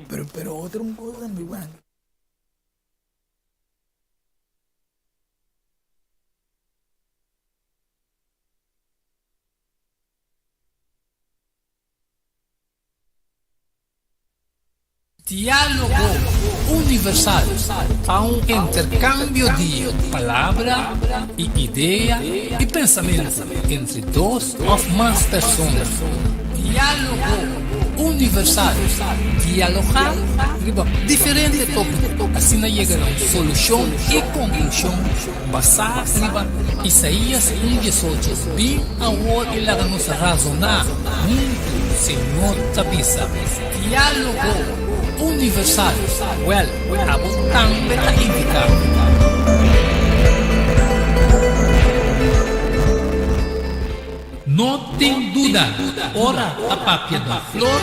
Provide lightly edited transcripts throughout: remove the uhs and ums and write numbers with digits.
Pero pero otro un cosa mi bueno. Diálogo Universal ta un interkambio di palabra i idea i pensamentu entre dos òf mas persona. Diálogo Universal, dialogá riba diferente tópiko, asina yega na un solushon i konklushon basá riba Isaías un diesocho, Bin awor i laga nos razoná huntu, Señor ta bisa. Diálogo Universal, Wèl, abo tambe ta invitá. No tin duda, ora ta papia di flor,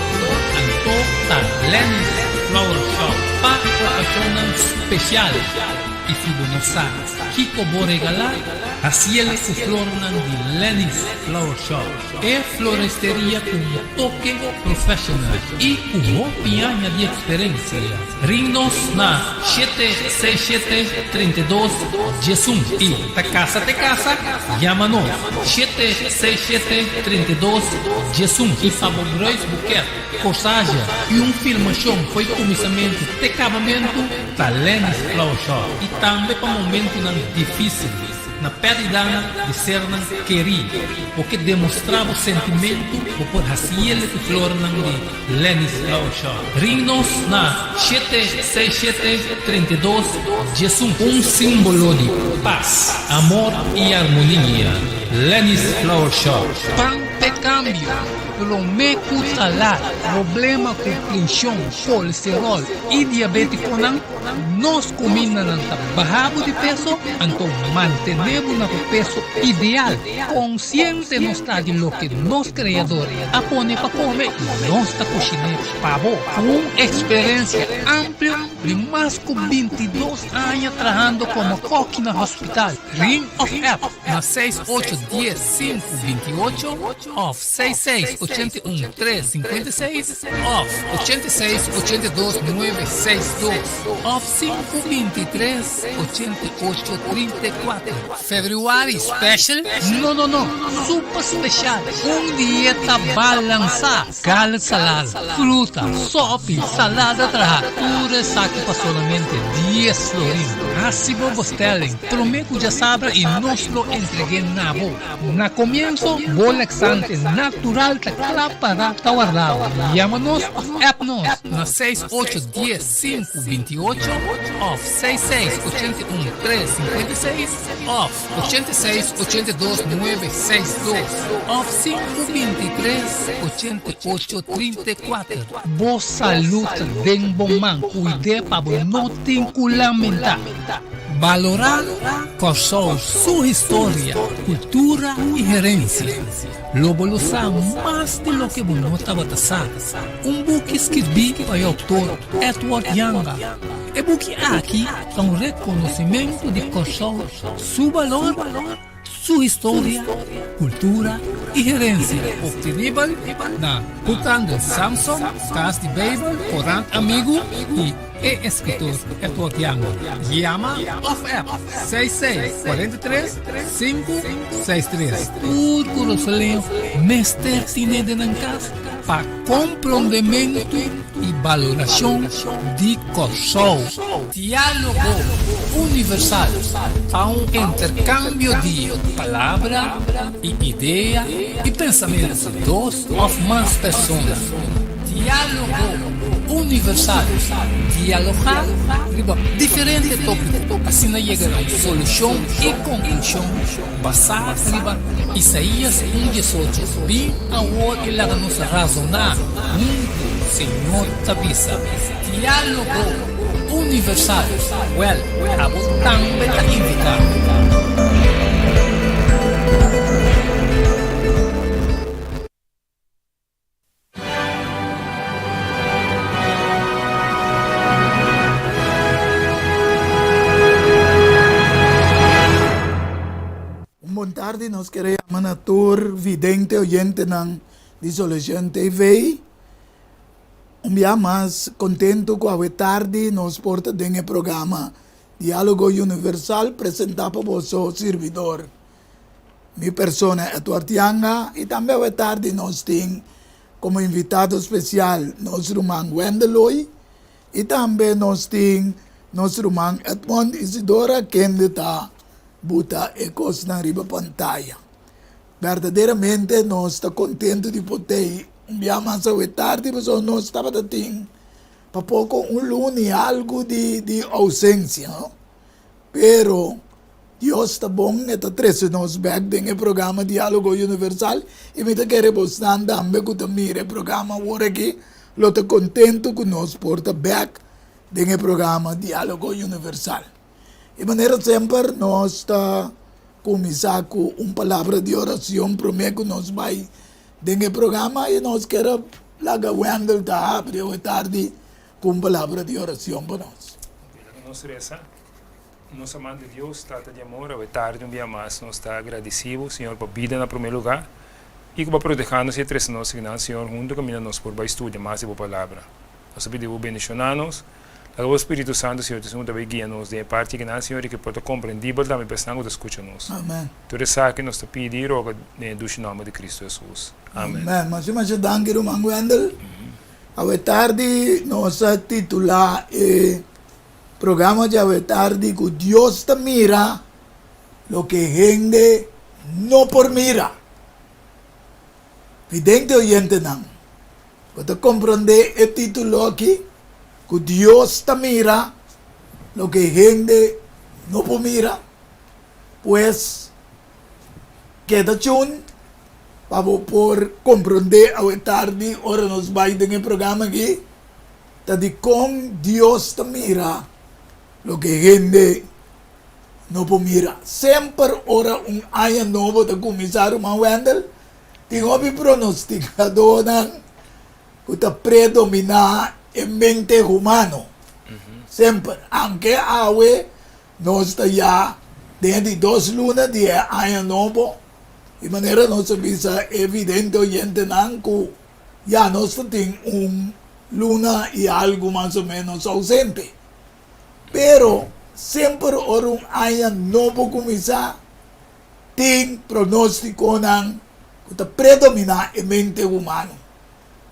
anto ta Lenny's Flower Shop pa okashonnan spesial. I si bo no sa kiko bo regalá, hasiel ku flornan di Lenny's Flower Shop. E floresteria ku un toke professional i ku hopi aña di eksperensia. Ring nos na 767 32 11 i ta kasa te kasa, yama nos 767 32 11 i pa bo bruidsboeket, corsage i un filmashon fo'i kuminsamentu te kabamentu ta Lenny's Flower Shop i tambe pa momentunan difisil. Na pèrdidanan di sernan kerí, bo ke demostrá bo sentimentu, bo por hasiel ku flornan di Lenny's Flower Shop. Ring nos na 767 32 11. Un símbolo di pas, amor i armonia. Lenny's Flower Shop. Pan p'e kambio, promé ku ta lat, problema ku prenshon, kolesteròl i diabétikonan. Nos kumindanan ta baha bo di peso, anto mantené bo na bo peso ideal. Konsiente nos ta di loke nos Kreador a pone pa kome i nos ta kushiné pa bo. Ku un eksperensia amplio di mas ku bintidos aña trahando komo kòki na hospital, ring òf app na seis ocho dies sinku binti ocho òf seis seis ochenta i un tres sinkuenta i seis. Òf, 86 82 nuebe seis dos òf sinku 23 88 34. Februari special? No no no, super special! Un dieta balansá, garlic salada, fruta, sopi, salada traha, tur esaki pa solamente dies florin. Hasi bo bestelling promé ku djasabra i nos lo entreg'é na bo. Na komienso, bo laxante natural ta kla para ta warda bo. Yama nos òf app nos na seis ocho dies sinku binti ocho òf seis seis 81 tres 56 òf 86 82 nuebe seis dos òf sinku 23 88 34. Bo salud ta den bo man, kuid'é pa bo no tin ku lamentá. Balorá Kòrsou su historia, kultura i herensia. Lo bo lo sa mas di loke bo no tabata sa. Un buki skirbí pa e outor Edward Janga. E buki aki ta un rekonosimentu di Kòrsou su balor, su historia, kultura i herensia. Obtenibel na Boekhandel Samson, Kas di Beibel, Korant Amigu i E eskritor Edward Young. Yama òf app seis seis 43 sinku seis tres. Tur Kurasoleño mester tine den nan kas pa komprondementu i balorashon di Kòrsou. Diálogo Universal ta un interkambio di palabra i idea i pensamentu di dos òf mas persona. Diálogo Universal, dialogá riba diferente tópiko, asina yega na un solushon i konklushon basá riba Isaías un 18, Bin awor i laga nos razoná huntu, Señor ta bisa. Diálogo Universal, wèl, abo tambe ta invitá. Un bon tardi, nos kere yama na tur vidente oyentenan di Solucion TV. Un bia mas kontentu ku awe tardi nos por ta den e programa Diálogo Universal presentá pa boso sirbidor, mi persona Edward Yanga, i tambe awe tardi nos tin komo invitado spesial nos ruman Wendel Loy i tambe nos tin nos ruman Edmond Isidora kende ta buta e kosnan riba pantaya. Berdaderamente nos ta kontentu di por tei un bia mas awe tardi pasobra nos tabata tin pa poko un luna i algu di di ousensia no. Pero Dios ta bon, e ta trese nos bek den e programa Dialogo Universal i mi ta kere bosnan tambe ku ta mira e programa awor aki lo ta kontentu ku nos por ta bek den e programa Dialogo Universal. Di manera semper nos ta kuminsá ku un palabra di orashon promé ku nos bai den e programa i nos kier a laga Wendel ta habri awe tardi ku un palabra di orashon pa nos. Laga nos resa. Nos amante Dios, Tata di amor, awe tardi un bia mas nos ta agradisí bo, Señor, pa bida na promé lugá i ku bo a protehá nos i a trese nos akinan, Señor, huntu kaminda nos por bai studia mas di bo Palabra. Nos ta pidi bo bendishoná nos. Laga bo Spiritu Santu, Señor, ta esun ku ta bai guia nos den e parti akinan, Señor, i ku por ta komprendibel tambe pa esnan ku ta skucha nos. Amen. Tur esaki nos ta pidi i roga den e dushi nòmber di Kristu Hesus. Amen. Amen. Masha masha danki ruman Wendel. Awe tardi nos a titulá e programa di awe tardi ku Dios ta mira loke hende no por mira. Vidente oyentenan, Bo ta komprondé e título aki? Ku Dios ta mira loke hende no por mira. Pues, keda chun pa bo por komprondé awe tardi ora nos bai den e programa aki, ta dikon Dios ta mira loke hende no por mira. Semper ora un aña nobo ta kuminsá, ruman Wendell, Tin hopi pronostikadónan ku ta predominá e mente humano semper, anke awe nos ta ya den e di dos luna di e aña nobo, di manera nos a bisa e vidente oyentenan ku ya nos ta tin un luna i algu mas o ménos ousente. Pero semper ora un aña nobo kuminsá, Tin pronóstikonan ku ta predominá e mente humano.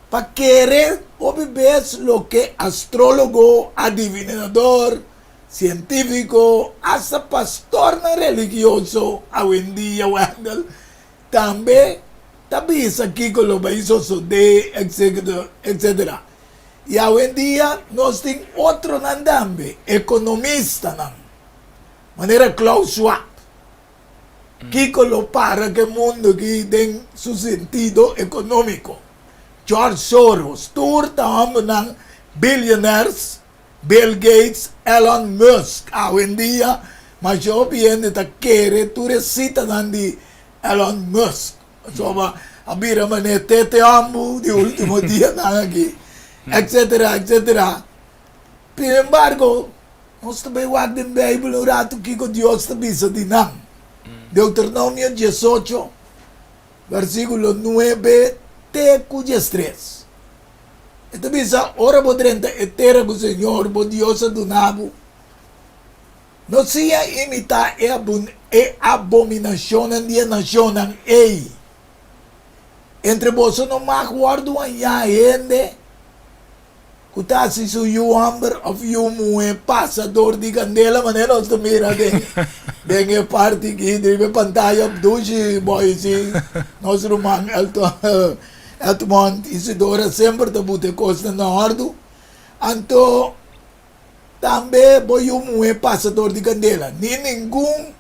Pa kere hopi bes loke astrólogo, adivinador, sientífiko, asta pastornan religioso awendia, Wendell, tambe ta bisa kiko lo bai sosodé, etcétera. I awendia nos tin otronan tambe, ekonomistanan, manera Klaus Schwab. Kiko lo para ku e mundu aki den su sentido ekonómiko? George Soros, tur ta hòmbernan billionaires, Bill Gates, Elon Musk. Awendia masha hopi hende ta kere tur e sitanan di Elon Musk. Pasobra a bira manera tete hòmber di último dianan aki, etcetera, etcetera. Sin embargo, nos ta bai wak den Bijbel un ratu kiko Dios ta bisa di nan. Deuteronomio diesocho, versikulo nuebe te ku diestres. E ta bisa, Ora bo drenta e tera ku Señor bo Dios a duna bo, no siña imitá e abominashonnan di e nashonnan ei. Entre boso no mag wòrdu hañá hende ku ta hasi su yu hòmber òf yu muhé pasa dor di kandela manera nos ta mira den den e parti aki riba e pantaya dushi boy si nos ruman Elton Edmond Isidora semper ta buta e kosnan na òrdu anto tambe bo yu muhé pasa dor di kandela ni ningun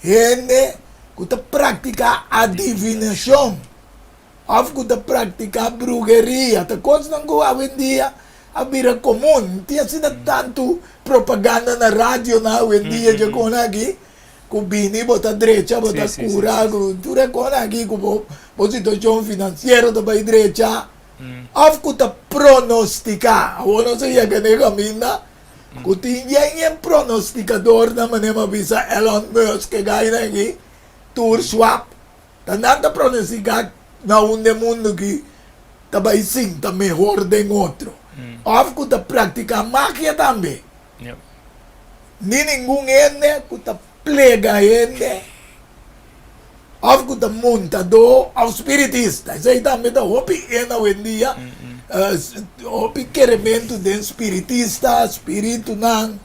hende ku ta praktiká adivinashon. Òf ku ta praktiká brugeria. Ta kosnan ku awendia a bira komun. Tin asina tantu propaganda na radionan awendia dje kosnan aki ku bini bo ta drecha, bo ta kura, ku tur e kosnan aki ku bo bo situashon finansiero ta bai drecha. Òf ku ta pronostiká. Awor nos a yega na e kaminda ku tin yen yen pronostikadornan manera mi a bisa Elon Musk e gainan aki, tur swap. Ta nan ta pronostica na unda e mundo ki ta bai sinta mehor den otro òf ku ta praktiká magia tambe. Ni ningun hende ku ta plega hende òf ku ta montadó òf spiritista. Esei tambe ta hopi en awendia, hopi kerementu den spiritista, spiritunan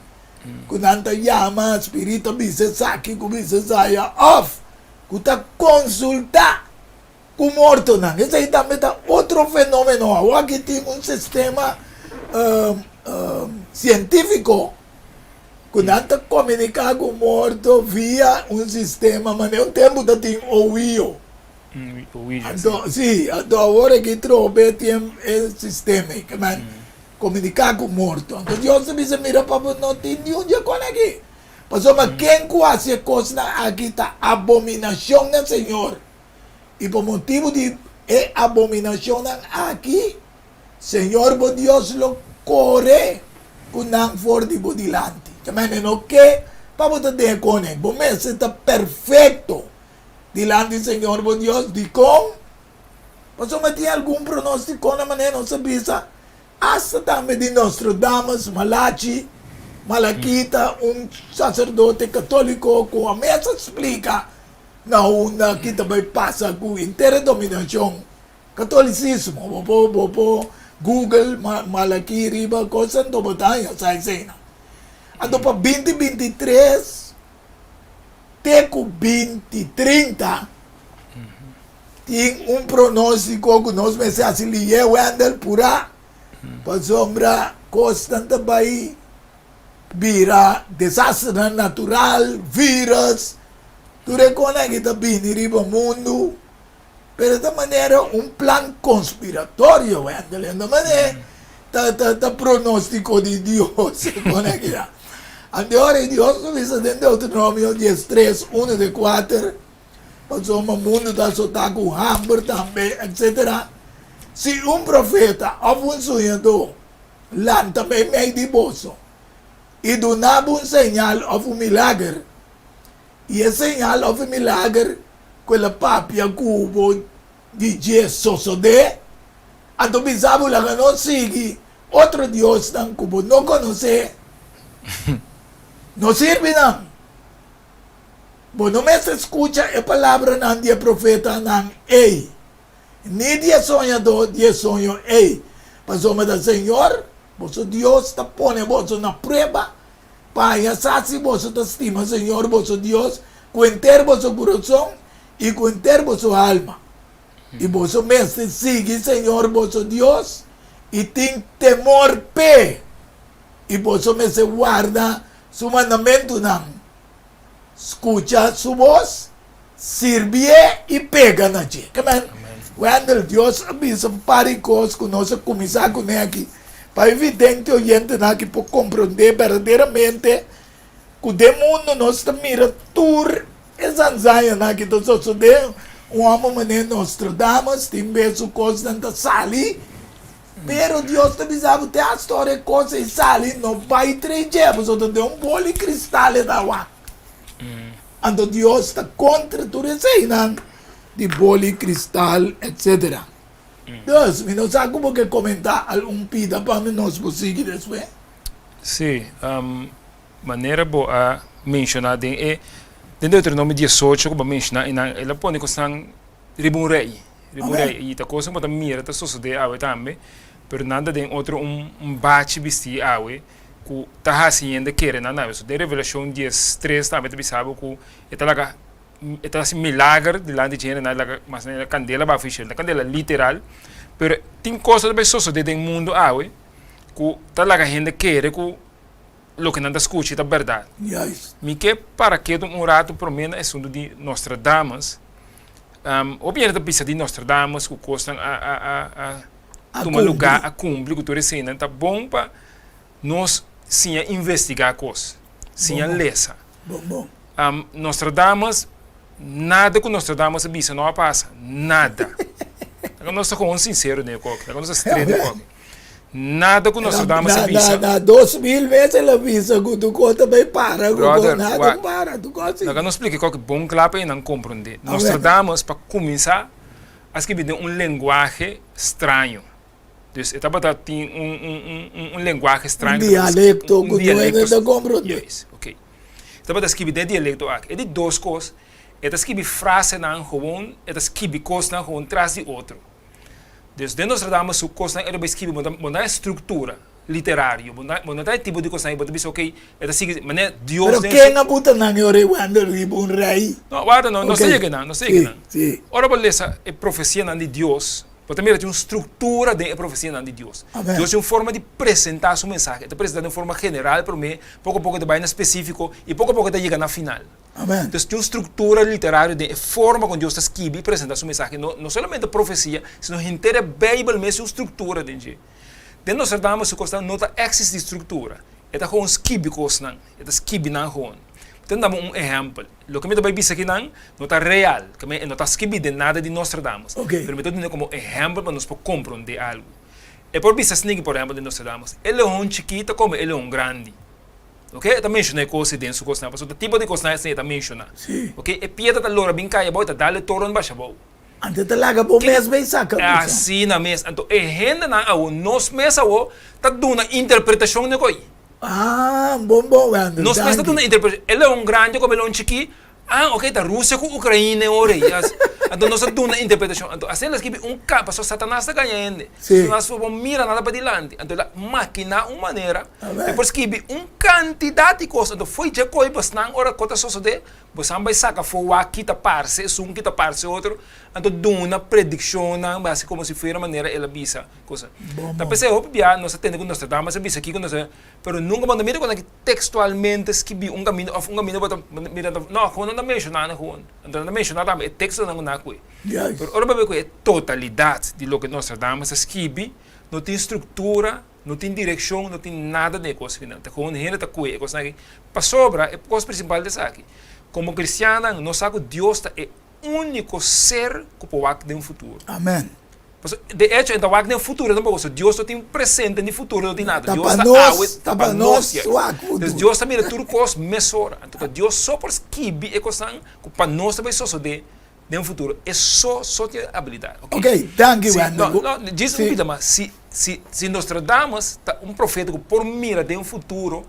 ku nan ta yama, spiritu a bisa esaki ku bisa esaya òf ku ta konsultá ku mortonan. Esei tambe ta otro fenomeno. Awor aki tin un sistema sientifiko ku nan ta komuniká ku morto via un sistema manera un tempu ta tin owiyo. Anto, si, anto awor aki trobe tin e sistema ei, ke men komuniká ku morto. Anto Dios ta bisa, mira pa bo no tin niun dje kon aki. Pasobra ken ku hasi e kosnan aki ta abominashon na Señor. I pa motibu di e abominashonnan aki, Señor bo Dios lo kore ku nan for di bo dilanti. Ta mende no ke pa bo ta den e kone. Bo mester ta perfekto dilanti Señor bo Dios. Dikon? Pasobra tin algun pronostikonan manera nos a bisa, asta tambe di Nostradamus, Malachi, Malakita, un saserdote katoliko ku a mes a splika Na unda ki ta bai pasa ku henter e dominashon katolisismo? Bo por bo por google Malaki riba kos anto bo ta haña sa eseinan. Anto pa binti 23 te ku binti 30 tin un pronostiko ku nos mester hasi liye Wendel purá pasobra kosnan ta bai bira desasternan natural, virus, tur e konan aki ta bini riba mundu, pero ta manera un plan konspiratorio, Wendel, no manera ta ta ta pronostiko di Dios e konan aki ta. Anto ora e Dios ta bisa den Deuteronomio 13, uno te kuater, pasobra mundu ta asotá ku hamber tambe, etsetera, si un profeta òf un soñadó Lanta meimei di boso i duna bo un señal òf un milager, i e señal òf e milager ku el a papia ku bo di dje sosodé, anto bisa bo laga nos sigui otro diosnan ku bo no konosé, no sirbi nan. Bo no mester skucha e palabranan di e profetanan ei. Ni di e soñadó di e soño ei, pasobra ta Señor, boso Dios, ta pone boso na prueba pa haña sa si boso ta stima Señor, boso Dios, ku henter boso kurason i ku henter boso alma. I boso mester sigui Señor, boso Dios, i tin temor p'e, i boso mester warda su mandamentunan. Skucha su bos, sirbié i pega na dje. Ke men, Wendell, Dios a bisa un par di kos ku nos a kuminsá kuné aki, pa e vidente oyentenan aki por komprondé berdaderamente ku den mundu nos ta mira tur e zanzañanan aki ta sosodé. Un hòmber manera Nostradamus tin bes su kosnan ta sali. Pero Dios ta bisa bo te hasta ora e kos ei sali no bai trei dje pasobra ta den un boli kristal e ta wak. Anto Dios ta kontra tur eseinan di boli kristal etsetera. Dus mi no sa ku bo ke komentá algun pida pa mi nos por sigui despues. Sí, manera bo a menshoná den e den Deuteronomio 18 ku bo a menshoná einan el a pone kosnan riba un rei, riba un rei. I ta cosa ku bo ta mira ta sosodé awe tambe, pero nan ta den otro un un bachi bistí awe ku ta hasi hende kere nan awe. So den Revelashon 13 tambe ta bisa bo ku e ta laga e ta hasi milager dilanti dje hende, nan laga mas nan kandela baha for di shelu, ta kandela literal, pero tin cosa ta bai sosodé den mundu awe ku ta laga hende kere ku loke nan ta skucha ta bèrdat. Mi ke para ketu un ratu promé na asuntu di Nostradamus. Hopi hende ta bisa di Nostradamus ku kosnan a a a a tuma lugá, a kumpli ku tur eseinan. Ta bon pa nos siña investigá kos, siña lesa. Nostradamus, nada ku Nostradamus a bisa no a pasa, nada. Laga nos ta kon sinsero den e koki, laga nos ta straight den e koki. Nada ku Nostradamus a bisa. Na 2000 mes el a bisa ku tur kos ta bai para, ku kos nada a para, tur kos si. Laga nos splika e koki bon kla pa e nan komprondé. Nostradamus pa kuminsá. a skibi den un lenguahe straño. Dus e tabata tin un un un un lenguahe straño. Un dialecto ku no hende ta komprondé. Juist, oké. E tabata skibi den e dialecto aki. E di dos kos, e ta skibi frasenan gewoon, e ta skibi kosnan gewoon tras di otro. Dus den Nostradamus su kosnan e ta bai skibi, bo ta bo no ta e struktura literario, bo no bo no ta e tipo di kosnan ei bo ta bisa oké, e ta sigui manera Dios Pero den ken su a buta nan e ora ei wende riba un rei? No, warda no, nos ta Oké, yega einan, nos ta yega sí, einan. sí. Ora bo lesa e profesianan di Dios, bo ta mira tin un struktura den e profesianan di Dios. Amèn. Dios tin un forma di presentá su mensahe. E ta presentá den un forma general promé, poko poko e ta bai na spesífiko i poko poko e ta yega na final. Amèn. Entonces tin un struktura literario den e forma kon Dios ta skibi i presentá su mensahe. No, no solamente profesia, sino henter e Beibel mes tin un struktura den dje. Den Nostradamus su kosnan no ta eksistí struktura. E ta gewoon skibi kosnan. E ta skibi nan gewoon. Mi ta daba un ehèmpel. Loke mi ta bai bisa akinan no ta real, ke e no ta skibí den nada di Nostradamus. Pero mi ta duna komo ehèmpel pa nos por komprondé algu. E por bisa asina aki, por ehèmpel, den Nostradamus, E leon chikí ta kome e leon grandi. Oke, e ta menshoná e kos ei den su kosnan, pasobra ta tipo di kosnan asina e ta menshoná. Oke, e piedra ta lora bin kai abou, e ta dal e toren basha abou. Anto e ta laga bo mes bay saca kusa. Asina mes. Anto e hendenan awo, nos mes awo, ta duna interpretacion n'e koy. Ah, bon bon Wendel, Nos mes ta danki. duna interpretacion. E leon grandi como e leon chikí, ah, ok, ta Rusia cu Ukraina e ora ei. Anto nos ta duna interpretacion. Anto asina el a skibi un ka, pasobra Satanas ta gaña hende. Sí. Satanas por mira nada padilanti. Anto el a makiná un manera Amen. pa e por skibi un cantidad di cos. Anto fo'i dje koy bosnan ora cu ta sosode, Bosan bai saka afó wak ki ta parse esun, ki ta parse otro, anto duna predikshonnan basi komo si fuera manera el a bisa kosa. Ta p'esei hopi bia nos a tende ku Nostradamus a bisa kiko nos a, pero nunka bo no mira ku nan tekstualmente skibí un kaminda òf un kaminda bo ta mira ta, no, gewoon nan ta menshoná nan gewoon. Anto nan ta menshoná tambe e tekstonan ku nan a kue. Pero ora bo bai ku e totalidat di loke Nostradamus a skibi, no tin struktura. No tin direkshon, no tin nada den e kos akinan. Ta gewoon hende ta kue e kosnan aki. Pasobra e kos prinsipal ta esaki, komo kristiannan nos sa ku Dios ta e úniko ser ku por wak den futuro. Amen. Pasobra de echo e ta wak den futuro tampoco, so Dios no tin presente ni futuro, no tin nada. Ta Dios pa ta nos, awe, ta pa nos wak futuro. Entonces Dios ta mira tur kos mesora. Anto ta Dios so por skibi e kosnan ku pa nos ta bai sosodé Den futuro e so so tin e abilidad. Ok, danki Wendel. No, no, djis un pita mas. Si, si, si Nostradamus ta un profeta ku por mira den futuro,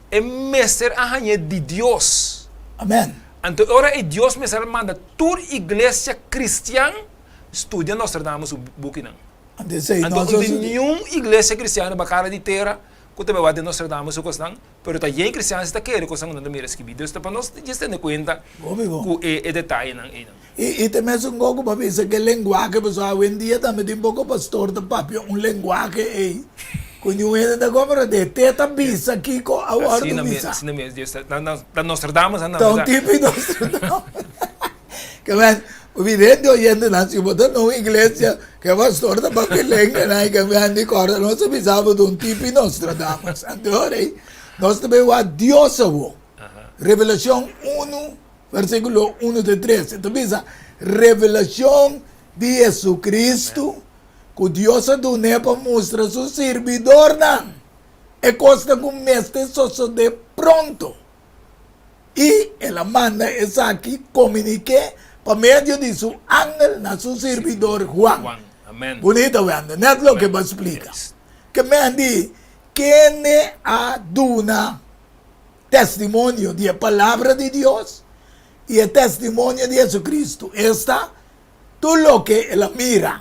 e mester a hañ'é di Dios. Amen. Anto e ora ei Dios mester a manda tur iglesia kristian studia Nostradamus su bukinan. Anto esei Anto no a no tin sosodé. niun iglesia kristian riba kara di tera ku ta beba den Nostradamus su kosnan. Pero ta yen cristian si ta kere cosnan cu nan ta mira skibi. Dus ta pa nos djis tene cuenta cu e detayenan eynan. I ta mesun go cu pa bisa ke lenguahe pasobra awendia tambe tin poco pastor ta papia un lenguahe ey cu niun hende ta comprende. Te ta bisa kico a wordo bisa. Asina mes, Dios ta Nostradamus nan Ta un tipo di Nostradamus. Ke men, vidente oyentenan si bo ta na un iglesia ke pastor ta papia lenganan i ke men di kòrda nos a bisa bo ta un tipi Nostradamus. Anto ora ei nos ta bai wak Dios awor. Revelashon unu versíkulo unu te tres e ta bisa revelashon di Jesucristo ku Dios a dun'é pa mustra su sirbidornan e kosnan ku mester sosodé pronto. I el a manda esaki komuniké pa medio di su angel na su sirbidor Juan. Bunita wende, nèt loke bo a splika. Ke men di, Kende a duna testimonio di e palabra di Dios i e testimonio di Jesucristo, esta, tur loke el a mira.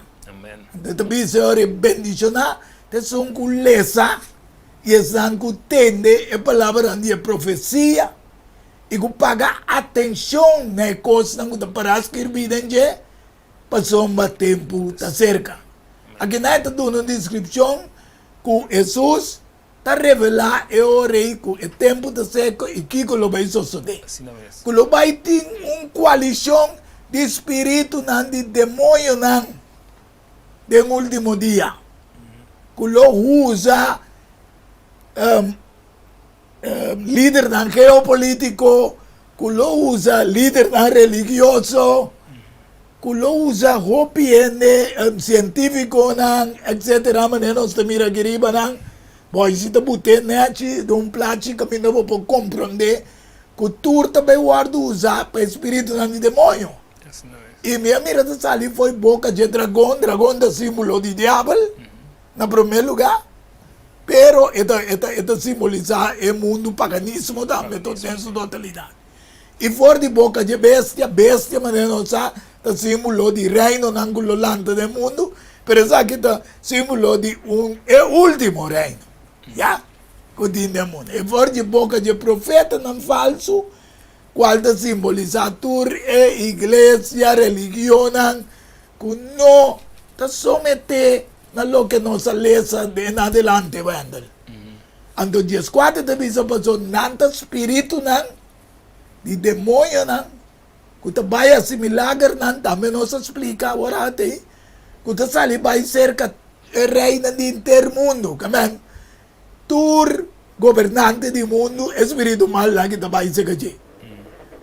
Anto e ta bisa e ora e bendishoná ta esun ku lesa i esnan ku tende e palabranan di e profesia i ku paga atenshon na e kosnan ku ta pará skirbí den dje, pasobra tempu ta serka. Akinan e ta duna un deskripshon ku Hesus ta revelá e ora ei ku e tempu ta serka i kiko lo bai sosodé. Ku lo bai tin un koalishon di spiritunan di demoñonan den último dia ku lo usa lidernan geopolítiko, ku lo usa lidernan religioso, ku lo usa hopi hende, sientífikonan, etcétera, manera nos ta mira aki riba nan. Bo a si ta but'é nèchi den un plachi kaminda bo por komprondé ku tur ta bai wòrdu usá pa e spiritunan di demoño. I mi a mira ta sali fo'i boka dje dragon, dragon ta símbolo di diabel na promé lugá, pero e ta e ta e ta simbolisá e mundu paganismo tambe tot den su totalidat. I for di boka dje bestia, bestia manera nos sa ta símbolo di reinonan ku lo lanta den mundu, pero esaki ta símbolo di un e último reino, ya, ku tin den mundu. I for di boka dje profetanan falsu, kual ta simbolisá tur e iglesia, religionnan ku no ta someté na loke nos a lesa den adelante, Wendell. Anto dieskuater ta bisa pasobra nan ta spiritunan di demoñonan ku ta bai hasi milagernan, tambe nos a splika awor atei, ku ta sali bai serka e reinan di henter mundu. Amen. Tur gobernante di mundu e spiritu mal aki ta bai serka dje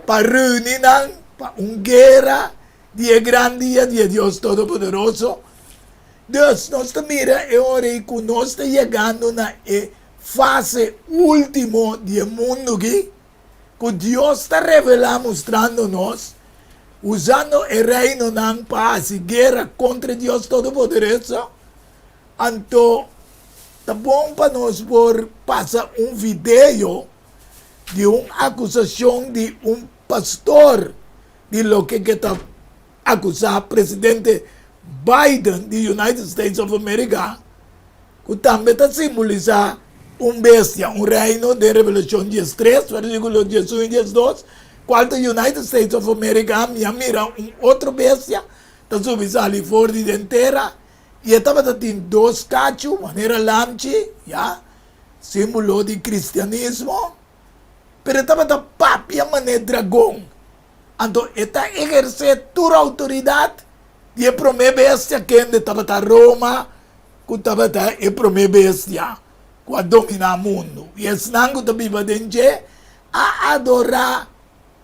pa reuni nan pa un guera di e gran dia di e Dios Todopoderoso. Dus nos ta mira e ora ei ku nos ta yegando na e fase último di e mundu aki, ku Dios ta revelá mustrando nos, usando e reinonan pa hasi guera kontra e Dios Todopoderoso. Anto ta bon pa nos por pasa un video di un akusashon di un pastor di loke ke ta akusá presidente Biden di United States of America, ku tambe ta simbolisá un bestia, un reino den Revelashon diestres, versíkulo diesun i diesdos, kual ta United States of America, mi a mira un otro bestia ta subi sali for di den tera, i e tabata tin dos kachu manera lamchi, ya, símbolo di kristianismo, pero e tabata papia manera dragon. Anto e ta ehersé tur outoridat di e promé bestia kende tabata Roma, ku tabata e promé bestia ku a dominá mundu. I esnan ku ta biba den dje a adorá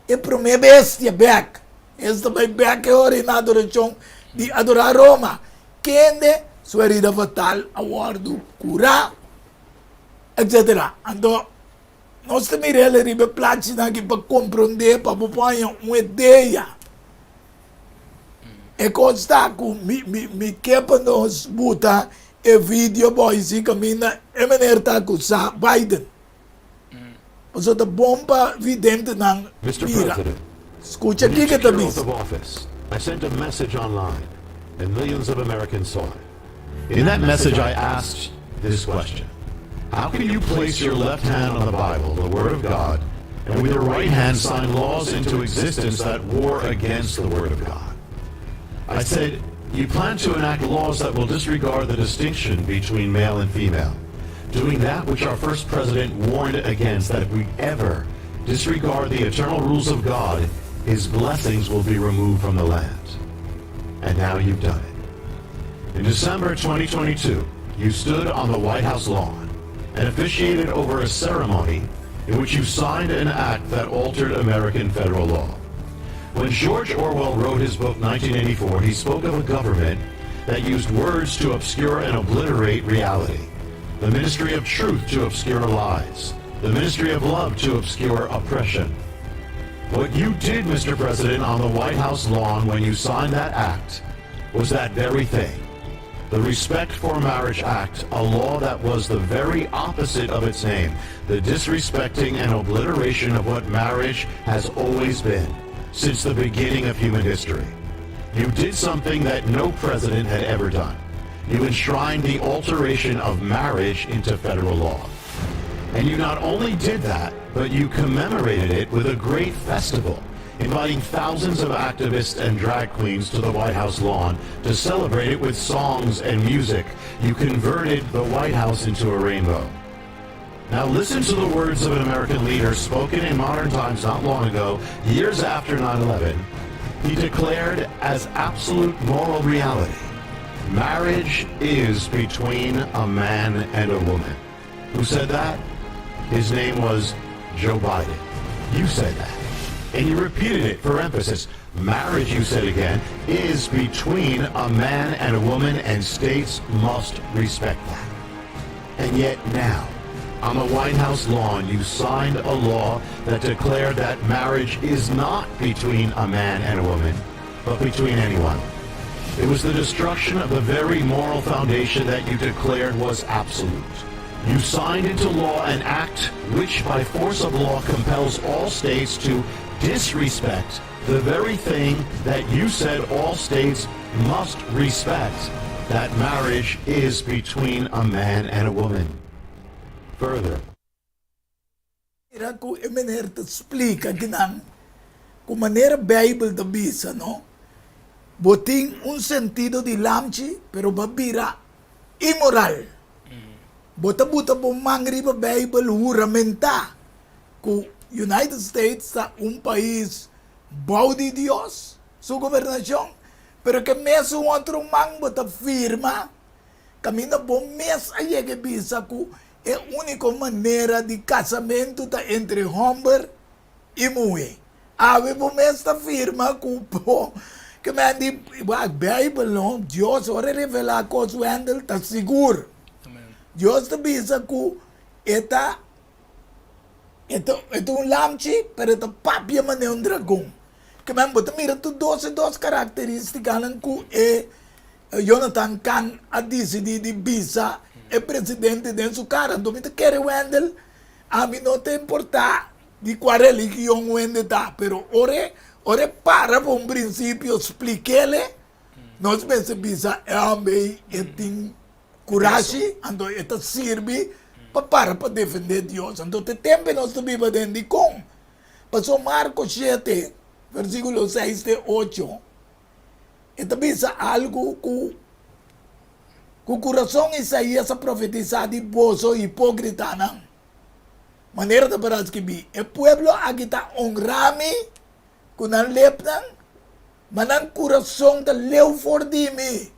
e promé bestia bèk. Es ta bai bèk e ora ei na adorashon di adorá Roma, kende su herida fatal a wòrdu kurá, etsetera. Anto Nos ta mira el riba e plachinan aki pa komprondé, pa bo por haña un idea. E kos ta ku mi, mi, mi ke pa nos buta e video boisi kaminda e meneer ta akusá Biden. Pasobra ta bon pa videntenan Mister mira. President, Skucha when you kiko took ta your oath bisa. of office, I sent a message online, and millions of Americans saw it. In that message I asked this question, How can you place your left hand on the Bible, the Word of God, and with your right hand sign laws into existence that war against the Word of God? I said, You plan to enact laws that will disregard the distinction between male and female, doing that which our first president warned against, that if we ever disregard the eternal rules of God, his blessings will be removed from the land. And now you've done it. In December 2022, you stood on the White House lawn and officiated over a ceremony in which you signed an act that altered American federal law. When George Orwell wrote his book 1984, he spoke of a government that used words to obscure and obliterate reality, the ministry of truth to obscure lies, the ministry of love to obscure oppression. What you did, Mr. President, on the White House lawn when you signed that act was that very thing. The Respect for Marriage Act, a law that was the very opposite of its name, the disrespecting and obliteration of what marriage has always been since the beginning of human history. You did something that no president had ever done. You enshrined the alteration of marriage into federal law. And you not only did that, but you commemorated it with a great festival, inviting thousands of activists and drag queens to the White House lawn to celebrate it with songs and music. You converted the White House into a rainbow. Now listen to the words of an American leader spoken in modern times not long ago, years after 9/11. He declared as absolute moral reality, marriage is between a man and a woman. Who said that? His name was Joe Biden. You said that. And you repeated it for emphasis. Marriage, you said again, is between a man and a woman, and states must respect that. And yet now, on the White House lawn, you signed a law that declared that marriage is not between a man and a woman. but between anyone. It was the destruction of the very moral foundation that you declared was absolute. You signed into law an act which, by force of law, compels all states to disrespect the very thing that you said all states must respect that marriage is between a man and a woman. Further, Mira ku e meneer ta splika kinan ku manera Bijbel ta bisa no. Bo tin un sentido di lamchi pero bo a bira inmoral. Bo ta buta bo man riba Bijbel huramentá ku United States ta un pais bou di Dios su gobernashon pero ke mesun otro man bo ta firma kaminda bo mes a yega e bisa ku E úniko manera di kasamentu ta entre hòmber i muhé. Awe bo mes ta firma ku bo ke men di wak Beibel no, Dios ora e revelá kos Wendel ta sigur. Dios ta bisa ku e ta e ta e ta un lamchi pero e ta papia manera un dragon. Ke men bo ta mira tur dos e dos karakterístikanan ku e Jonathan Kahn a disidí di bisa e presidente den su kara. Anto mi ta kere Wendel, ami no ta importá di kua religion Wendel ta, pero ora e ora e para pa un prinsipio splik'ele, nos mester bisa e hòmber ei e tin kurashi, anto e ta sirbi pa para pa defendé Dios. Anto te tempu e nos ta biba den dikon? Pasobra Marko shete, versíkulo seis te ocho. E ta bisa algu ku ku kurason Isaías a profetisá di boso hipókritanan. Manera ta para skibí, E pueblo aki ta onrá mi ku nan lepnan, ma nan kurason ta leu for di mi.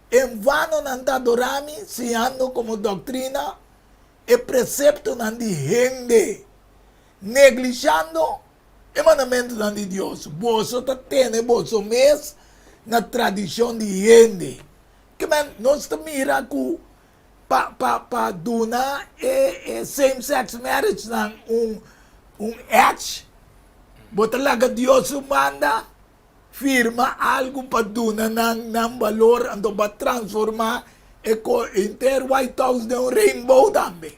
En vano nan ta adorá mi, siñando komo doktrina e preseptonan di hende, neglishando E mandamentunan di Dios. Boso ta tene boso mes na tradishon di hende. Ke men nos ta mira ku pa pa pa duna e e same sex marriage nan un un edge, bo ta laga Dios su manda firma algu pa duna nan nan balor anto bo a transforma e ko henter White House den un rainbow tambe.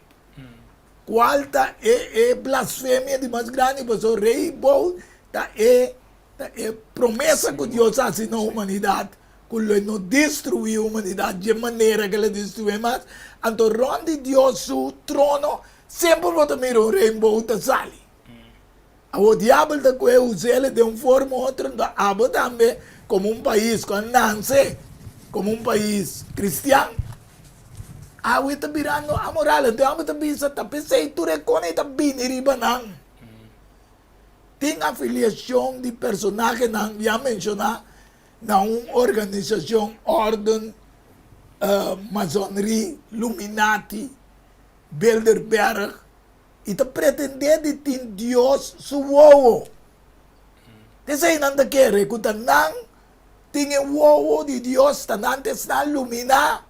Cual ta e e blasfemia di mas grandi? Pasobra rey bou ta e ta e promesa cu Dios a haci na humanidad cu lo e no destrui humanidad dje manera cu el a destrui mas. Anto rond di Dios su trono semper bo ta mira un rainbow ta sali. Awor diabel ta coge usele den un forma u otro, anto abo tambe como un pais cu a nace como un pais cristian, awe ta birando amoral, anto abo ta bisa ta pesey tur e cona ta bini riba nan. Tin afiliacion di personahenan ya menciona na un organisacion, orden, masonry, luminati, Bilderberg, i ta pretendé di tin Dios su wowo. P'esei nan ta kere ku ta nan tin e wowo di Dios, ta nan ta esnan luminá.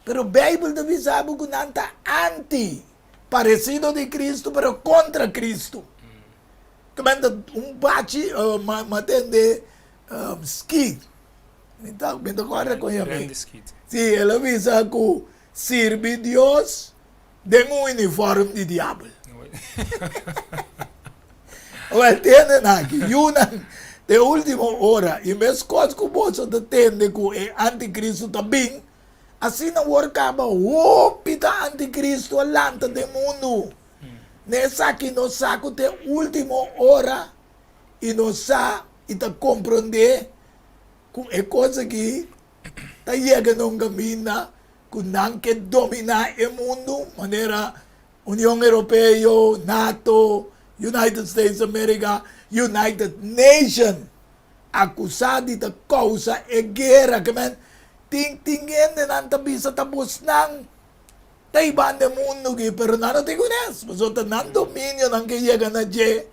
Pero Beibel ta bisa bo ku nan ta anti paresido di Kristu, pero kontra Kristu. Kimen ta un bachi, mi a tende Skeet, mi ta kòrda kon yam'é. Sí, el a bisa ku sirbi Dios Den un uniform di diabel. Awel tende nan aki, yunan, te ultimo ora, i meskos ku boso ta tende ku e antikristu ta bin, asina wor kaba hopi ta antikristu a lanta den mundu. Na esaki nos sa ku te ultimo ora, i nos sa i ta komprondé ku e kos aki ta yega na un kaminda ku nan ke dominá e mundu manera Union Europeo, nato, United States America, United Nation akusá di ta kousa e guera ke men tin tin hendenan ta bisa ta bosnan ta hibando e mundu aki pero nan no tin kunes pasobra ta nan dominio nan ke yega na dje.